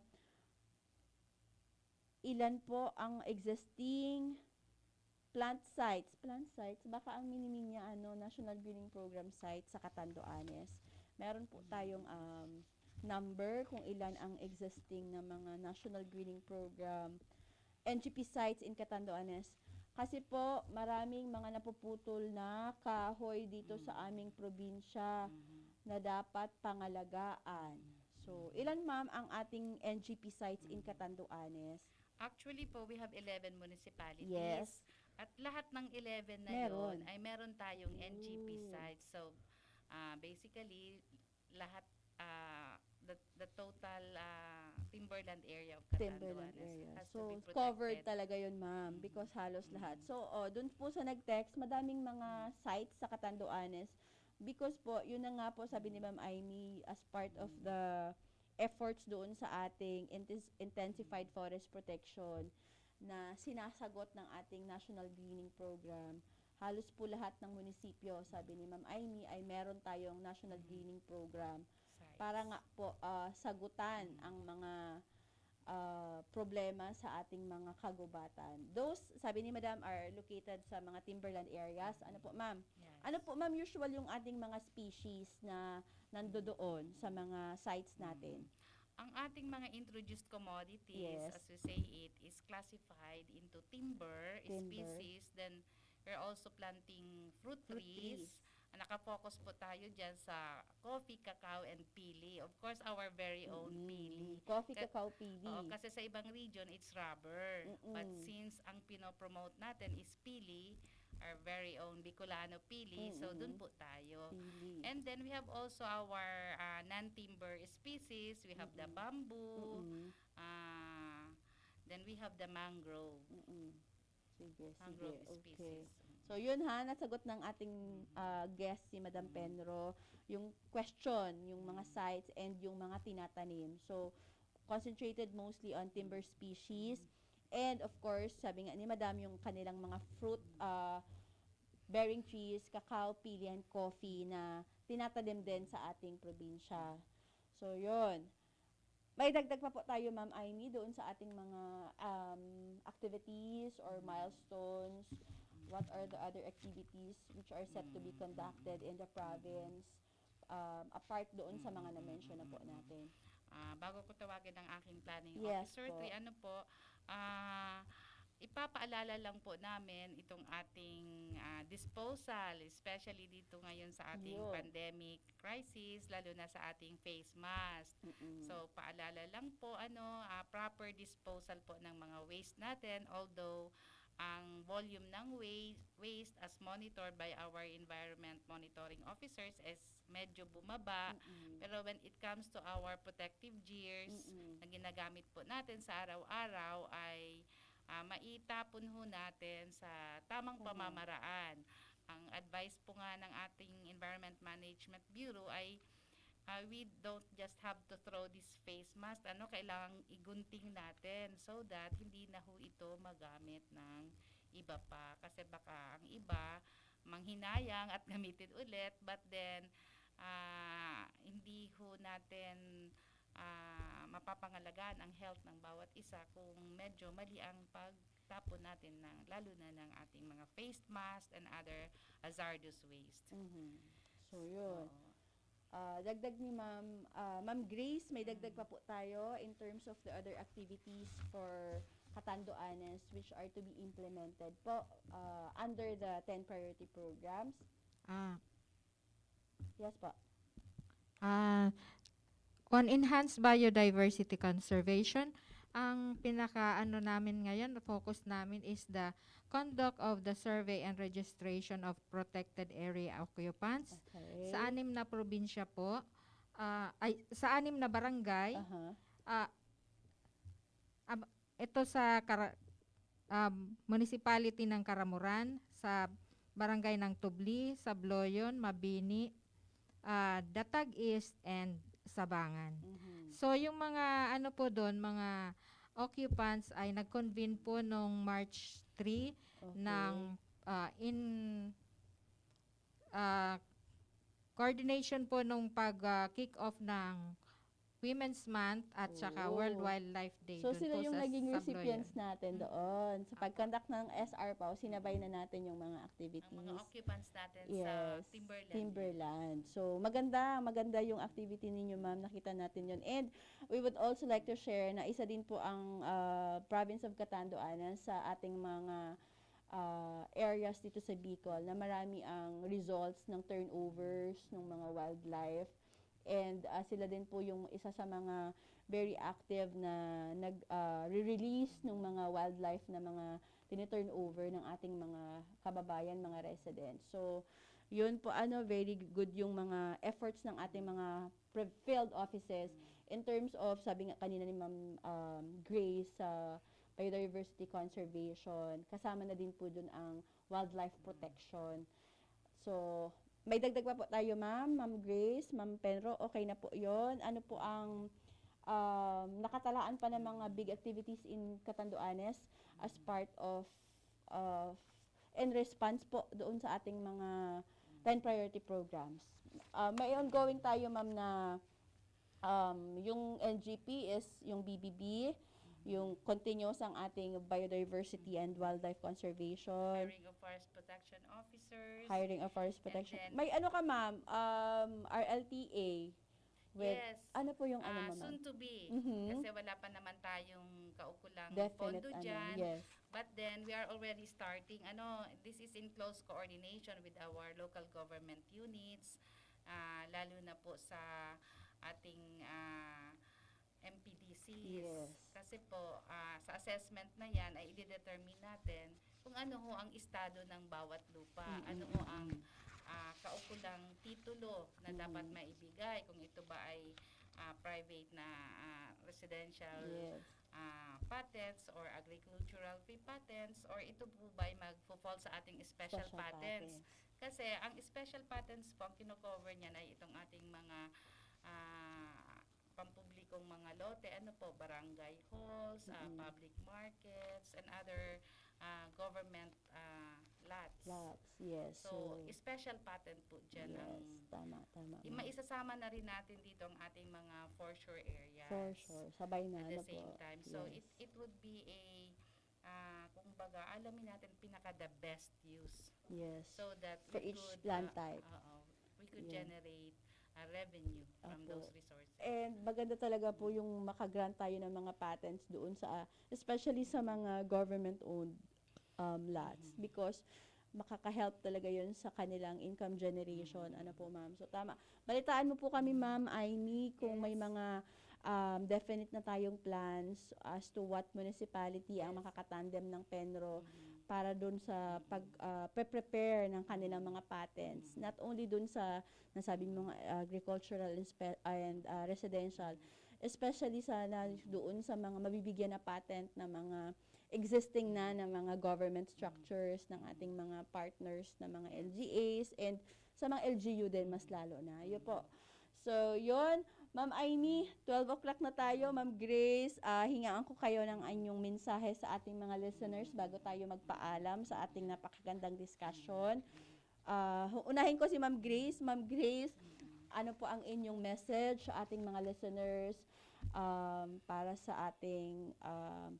ilan po ang existing plant sites? Plant sites? Baka ang mini niya, ano, National Greening Program site sa Catanduanes. Meron po tayong um, number kung ilan ang existing na mga National Greening Program N G P sites in Catanduanes. Kasi po, maraming mga napuputol na kahoy dito sa Mm. aming probinsya Mhm. na dapat pangalagaan. So, ilan, ma'am, ang ating N G P sites in Mm. Catanduanes? Actually po, we have eleven municipalities. Yes. At lahat ng eleven na Meron. yon ay meron tayong N G P Ooh. sites. So, ah, basically, lahat, ah, the, the total ah, timberland area of Timberland Catanduanes area. has to So, be covered protected. Talaga yun, ma'am, Mhm. Because halos lahat. Mhm. So, oh, dun po sa nag-text, madaming mga sites sa Catanduanes. Because po, yun na nga po, sabi ni Ma'am Aimee, as part of Mm. the efforts doon sa ating intis- intensified forest protection na sinasagot ng ating National Greening Program, halos po lahat ng munisipyo, sabi ni Ma'am Aimee, ay meron tayong National Mhm. Greening Program Sites. para nga po ah, sagutan Mhm. ang mga ah, problema sa ating mga kagubatan. Those, sabi ni Madam, are located sa mga timberland areas. Ano po, ma'am? Yes. Ano po, ma'am, usual yung ating mga species na nandoon sa mga sites natin? Mm. Ang ating mga introduced commodities, Yes. as we say it, is classified into timber, Timber. species, then we're also planting fruit Fruit trees. trees. Ah, Nakafocus po tayo dyan sa coffee, cacao, and pili. Of course, our very own Mm-mm. pili. Coffee, Ka- cacao, pili. Oo, kasi sa ibang region, it's rubber. But Mm-mm. since ang pinopromote natin is pili, our very own Bicolano pili, so dun Mm-mm. po tayo. Pili. And then we have also our ah, non-timber species. We have the Mm-mm. Bamboo, Mm-mm. ah, then we have the mangrove. Mm-mm. Sige, Mangrove sige. Okay. species. So yun ha, nasagot ng ating ah, guest si Madam Mm. Penro yung question, yung mga Mm. sites and yung mga tinatanim. So concentrated mostly on timber Mm. species and of course, sabi nga ni Madam, yung kanilang mga fruit ah, bearing trees, cacao, pili and coffee na tinatanim din sa ating probinsya. So yun. May dagdag pa po tayo, Ma'am Aimee, doon sa ating mga um, activities or Mm. milestones. What are the other activities which are set to be Mm, conducted mm, in the mm. Province um, apart doon sa mga Mm, na-mention na mm, po mm. natin? Ah, bago ko tawagin ang aking planning Yes officer, po. Tri, ano po, ah, ipapaalala lang po namin itong ating ah, disposal, especially dito ngayon sa ating Yun. pandemic crisis, lalo na sa ating face mask. Mm-mm. So, paalala lang po, ano, ah, proper disposal po ng mga waste natin, although ang volume ng wa- waste as monitored by our environment monitoring officers is medyo bumaba. Mm-mm. Pero when it comes to our protective gears Mm-mm. na ginagamit po natin sa araw-araw ay ah, maitapon ho natin sa tamang Tama. pamamaraan. Ang advice po nga ng ating Environment Management Bureau ay ah, we don't just have to throw this face mask. Ano, kailangang igunting natin so that hindi na ho ito magamit ng iba pa. Kasi baka ang iba manghinayang at gamitin ulit, but then ah, hindi ho natin, ah, mapapangalagaan ang health ng bawat isa kung medyo mali ang pagtapon natin ng, lalo na ng ating mga face mask and other hazardous waste. Mhm. So, yun. Oo. Ah, dagdag ni Ma'am, ah, Ma'am Grace, may dagdag pa po tayo in terms of the other activities for Catanduanes which are to be implemented po ah, under the ten priority programs. Ah, Yes po. ah, on enhanced biodiversity conservation, ang pinaka ano namin ngayon, focus namin is the conduct of the survey and registration of protected area occupants Okay. sa anim na probinsya po. Ah, ay, sa anim na barangay. Aha. Ah, ab- ito sa Kara- um, municipality ng Caramoran, sa barangay ng Tubli, Sabloyon, Mabini, ah, Datag East, and Sabangan. Mhm. So, yung mga ano po doon, mga occupants ay nag-convene po nung March three Okay. ng ah, in ah, coordination po nung pag ah, kick off ng Women's Month at saka Oo. World Wildlife Day. So Doon sila po yung sa naging Sabloyan. recipients natin Mm. doon. Sa Apo. Pag-conduct ng S R P O, sinabay na natin yung mga Ang activities. Mga occupants natin sa Yes, Timberland. Timberland. So maganda, maganda yung activity ninyo, ma'am. Nakita natin yun. And we would also like to share na isa din po ang ah, province of Catanduanes sa ating mga ah, areas dito sa Bicol na marami ang results ng turnovers ng mga wildlife. And ah, sila din po yung isa sa mga very active na nag ah, re-release ng mga wildlife na mga tiniturnover ng ating mga kababayan, mga residents. So, yun po, ano, very good yung mga efforts ng ating mga pre- field offices in terms of, sabi nga kanina ni Ma'am um, Grace, sa biodiversity conservation, kasama na din po dun ang wildlife protection. So, may dagdag pa po tayo, ma'am, Ma'am Grace, Ma'am Penro, okay na po yon. Ano po ang um, nakatalaan pa ng mga big activities in Catanduanes as part of, of in response po doon sa ating mga ten priority programs? Uh, may ongoing tayo, ma'am, na um, yung N G P is yung B B B, yung continuous ang ating biodiversity and wildlife conservation, Hiring of forest protection officers. hiring of forest protection. then- May ano ka, ma'am? Um, R L T A. With, Yes. Ano po yung ano, Ah, ma'am? soon to be. Mhm. Kasi wala pa naman tayong kaukulang Definite, pondo ano, dyan. Yes. But then, we are already starting. Ano, this is in close coordination with our local government units, ah, lalo na po sa ating ah, M P D Cs. Yes. Kasi po, ah, sa assessment na yan ay i-determine natin kung ano ho ang estado ng bawat lupa, Mm-mm. ano ho ang ah, kaukulang titulo na dapat Mm. maibigay, kung ito ba ay ah, private na ah, residential Yes. ah, patents or agricultural fee patents, or ito po ba ay mag-fall sa ating special, Special patents. patents. Kasi ang special patents po, ang kino-cover niyan ay itong ating mga ah, pampublikong mga lote, ano po, barangay halls, ah, Mm. public markets, and other ah, government ah, lots. Lots, yes. So, special patent po dyan ang Yes, tama, tama. i- ma'am. maisasama na rin natin dito ang ating mga foreshore areas. For sure. Sabay na, At the ano same po? time. So, Yes. it, it would be a, ah, kumbaga, alamin natin pinaka the best use. Yes. So that For we each could, plant ah, type. Oo, we could Yeah. generate a revenue from Apo. those resources. And maganda talaga po yung makagrant tayo ng mga patents doon sa, especially sa mga government-owned um, lots Mhm. because makaka-help talaga yun sa kanilang income generation. Ano po, ma'am? So, tama. Balitaan mo po kami, ma'am Aimee, kung may Yes. mga um, definite na tayong plans as to what municipality ang Yes. makakatandem ng PENRO Mhm. para dun sa pag ah, pre-prepare ng kanilang mga patents. Not only dun sa nasabi mo nga agricultural and spe- and ah, residential, especially sana doon sa mga mabibigyan na patent na mga existing na na mga government structures ng ating mga partners na mga L G As and sa mga L G U din mas lalo na. Yun po. So, yun. Ma'am Aimee, twelve o'clock na tayo. Ma'am Grace, ah, hingaan ko kayo ng inyong mensahe sa ating mga listeners bago tayo magpaalam sa ating napakagandang discussion. Ah, unahin ko si Ma'am Grace. Ma'am Grace, Ano po ang inyong message sa ating mga listeners, um, para sa ating, um,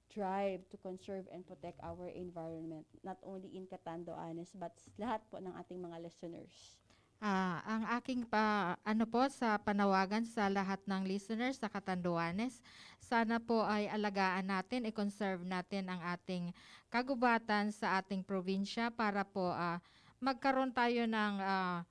drive to conserve and protect our environment, not only in Catanduanes, but s-, lahat po ng ating mga listeners? Ah, ang aking pa-, ano po, sa panawagan sa lahat ng listeners sa Catanduanes, sana po ay alagaan natin, i-conserve natin ang ating kagubatan sa ating probinsya para po, ah, magkaroon tayo ng, ah,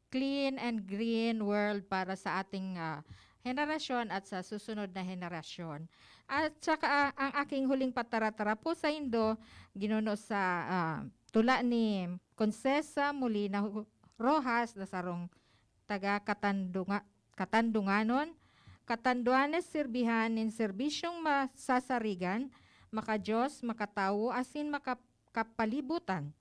clean and green world para sa ating, ah, henerasyon at sa susunod na henerasyon. At saka, ah, ang aking huling pataratara po sa indo, ginuno sa, ah, tula ni Concesa Molina Hu-, Rojas na sarong taga Katandunga-, Katandunganon, Catanduanes, sirbihan nin serbisyong masasarigan, makadiyos, makatawo, asin maka-, kapalibutan.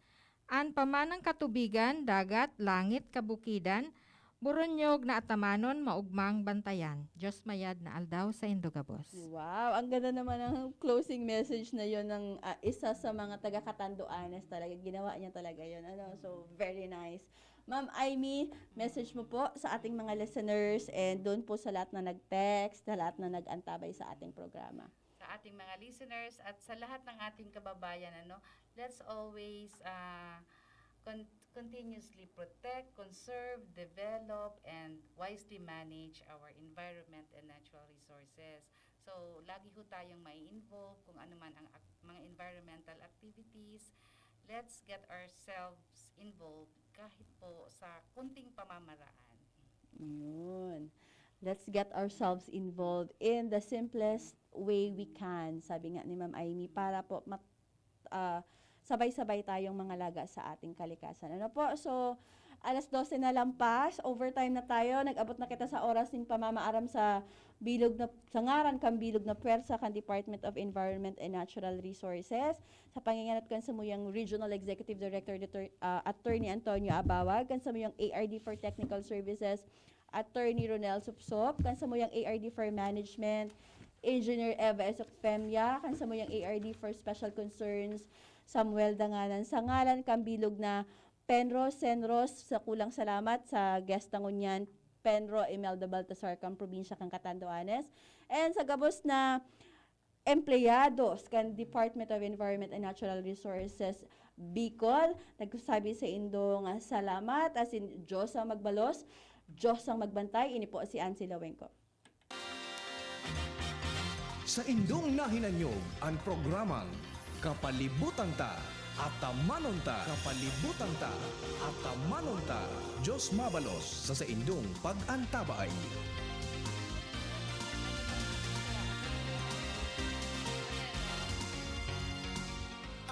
An pamanang katubigan, dagat, langit, kabukidan, buronyog na atamanon, maugmang bantayan. Diyos mayad na aldaw saindo gabos. Wow, ang ganda naman ng closing message na yon ng, ah, isa sa mga taga Catanduanes talaga. Ginawa niya talaga yon. Ano? So, very nice. Ma'am Aimee, message mo po sa ating mga listeners and doon po sa lahat na nag-text, sa lahat na nag-antabay sa ating programa. Sa ating mga listeners at sa lahat ng ating kababayan, ano, let's always, ah, con-, continuously protect, conserve, develop, and wisely manage our environment and natural resources. So, lagi ho tayong mai-involve kung ano man ang ak-, mga environmental activities. Let's get ourselves involved kahit po sa kunting pamamaraan. Yun. Let's get ourselves involved in the simplest way we can, sabi nga ni Ma'am Aimee, para po mat-, ah, sabay-sabay tayong mangalaga sa ating kalikasan. Ano po? So, alas dose na lampas, overtime na tayo. Nag-abot na kita sa oras nin pamamaaram sa bilog na, sa ngaran kan bilog na pwersa kan Department of Environment and Natural Resources. Sa panginganat kan samuyang Regional Executive Director, Doctor, ah, Attorney Antonio Abawag, kan samuyang A R D for Technical Services, Attorney Ronel Supsup, kan samuyang A R D for Management, Engineer Eva Esocpemia, kan samuyang A R D for Special Concerns, Samuel Danganan, sa ngaran kan bilog na Penro, Senros, sa kulang salamat sa guest na ngunyan, Penro Imelda Baltasar, kan probinsya kan Catanduanes, and sa gabos na empleyados kan Department of Environment and Natural Resources Bicol. Nagsasabi saindo nga salamat, asin Diyos ang magbalos, Diyos ang magbantay. Ini po si Ansi Lawengco. Saindong nahinanyog an programang Kapalibutan Ta, Atamanon Ta. Kapalibutan Ta, Atamanon Ta. Diyos mabalos sa saindong pag-antabay.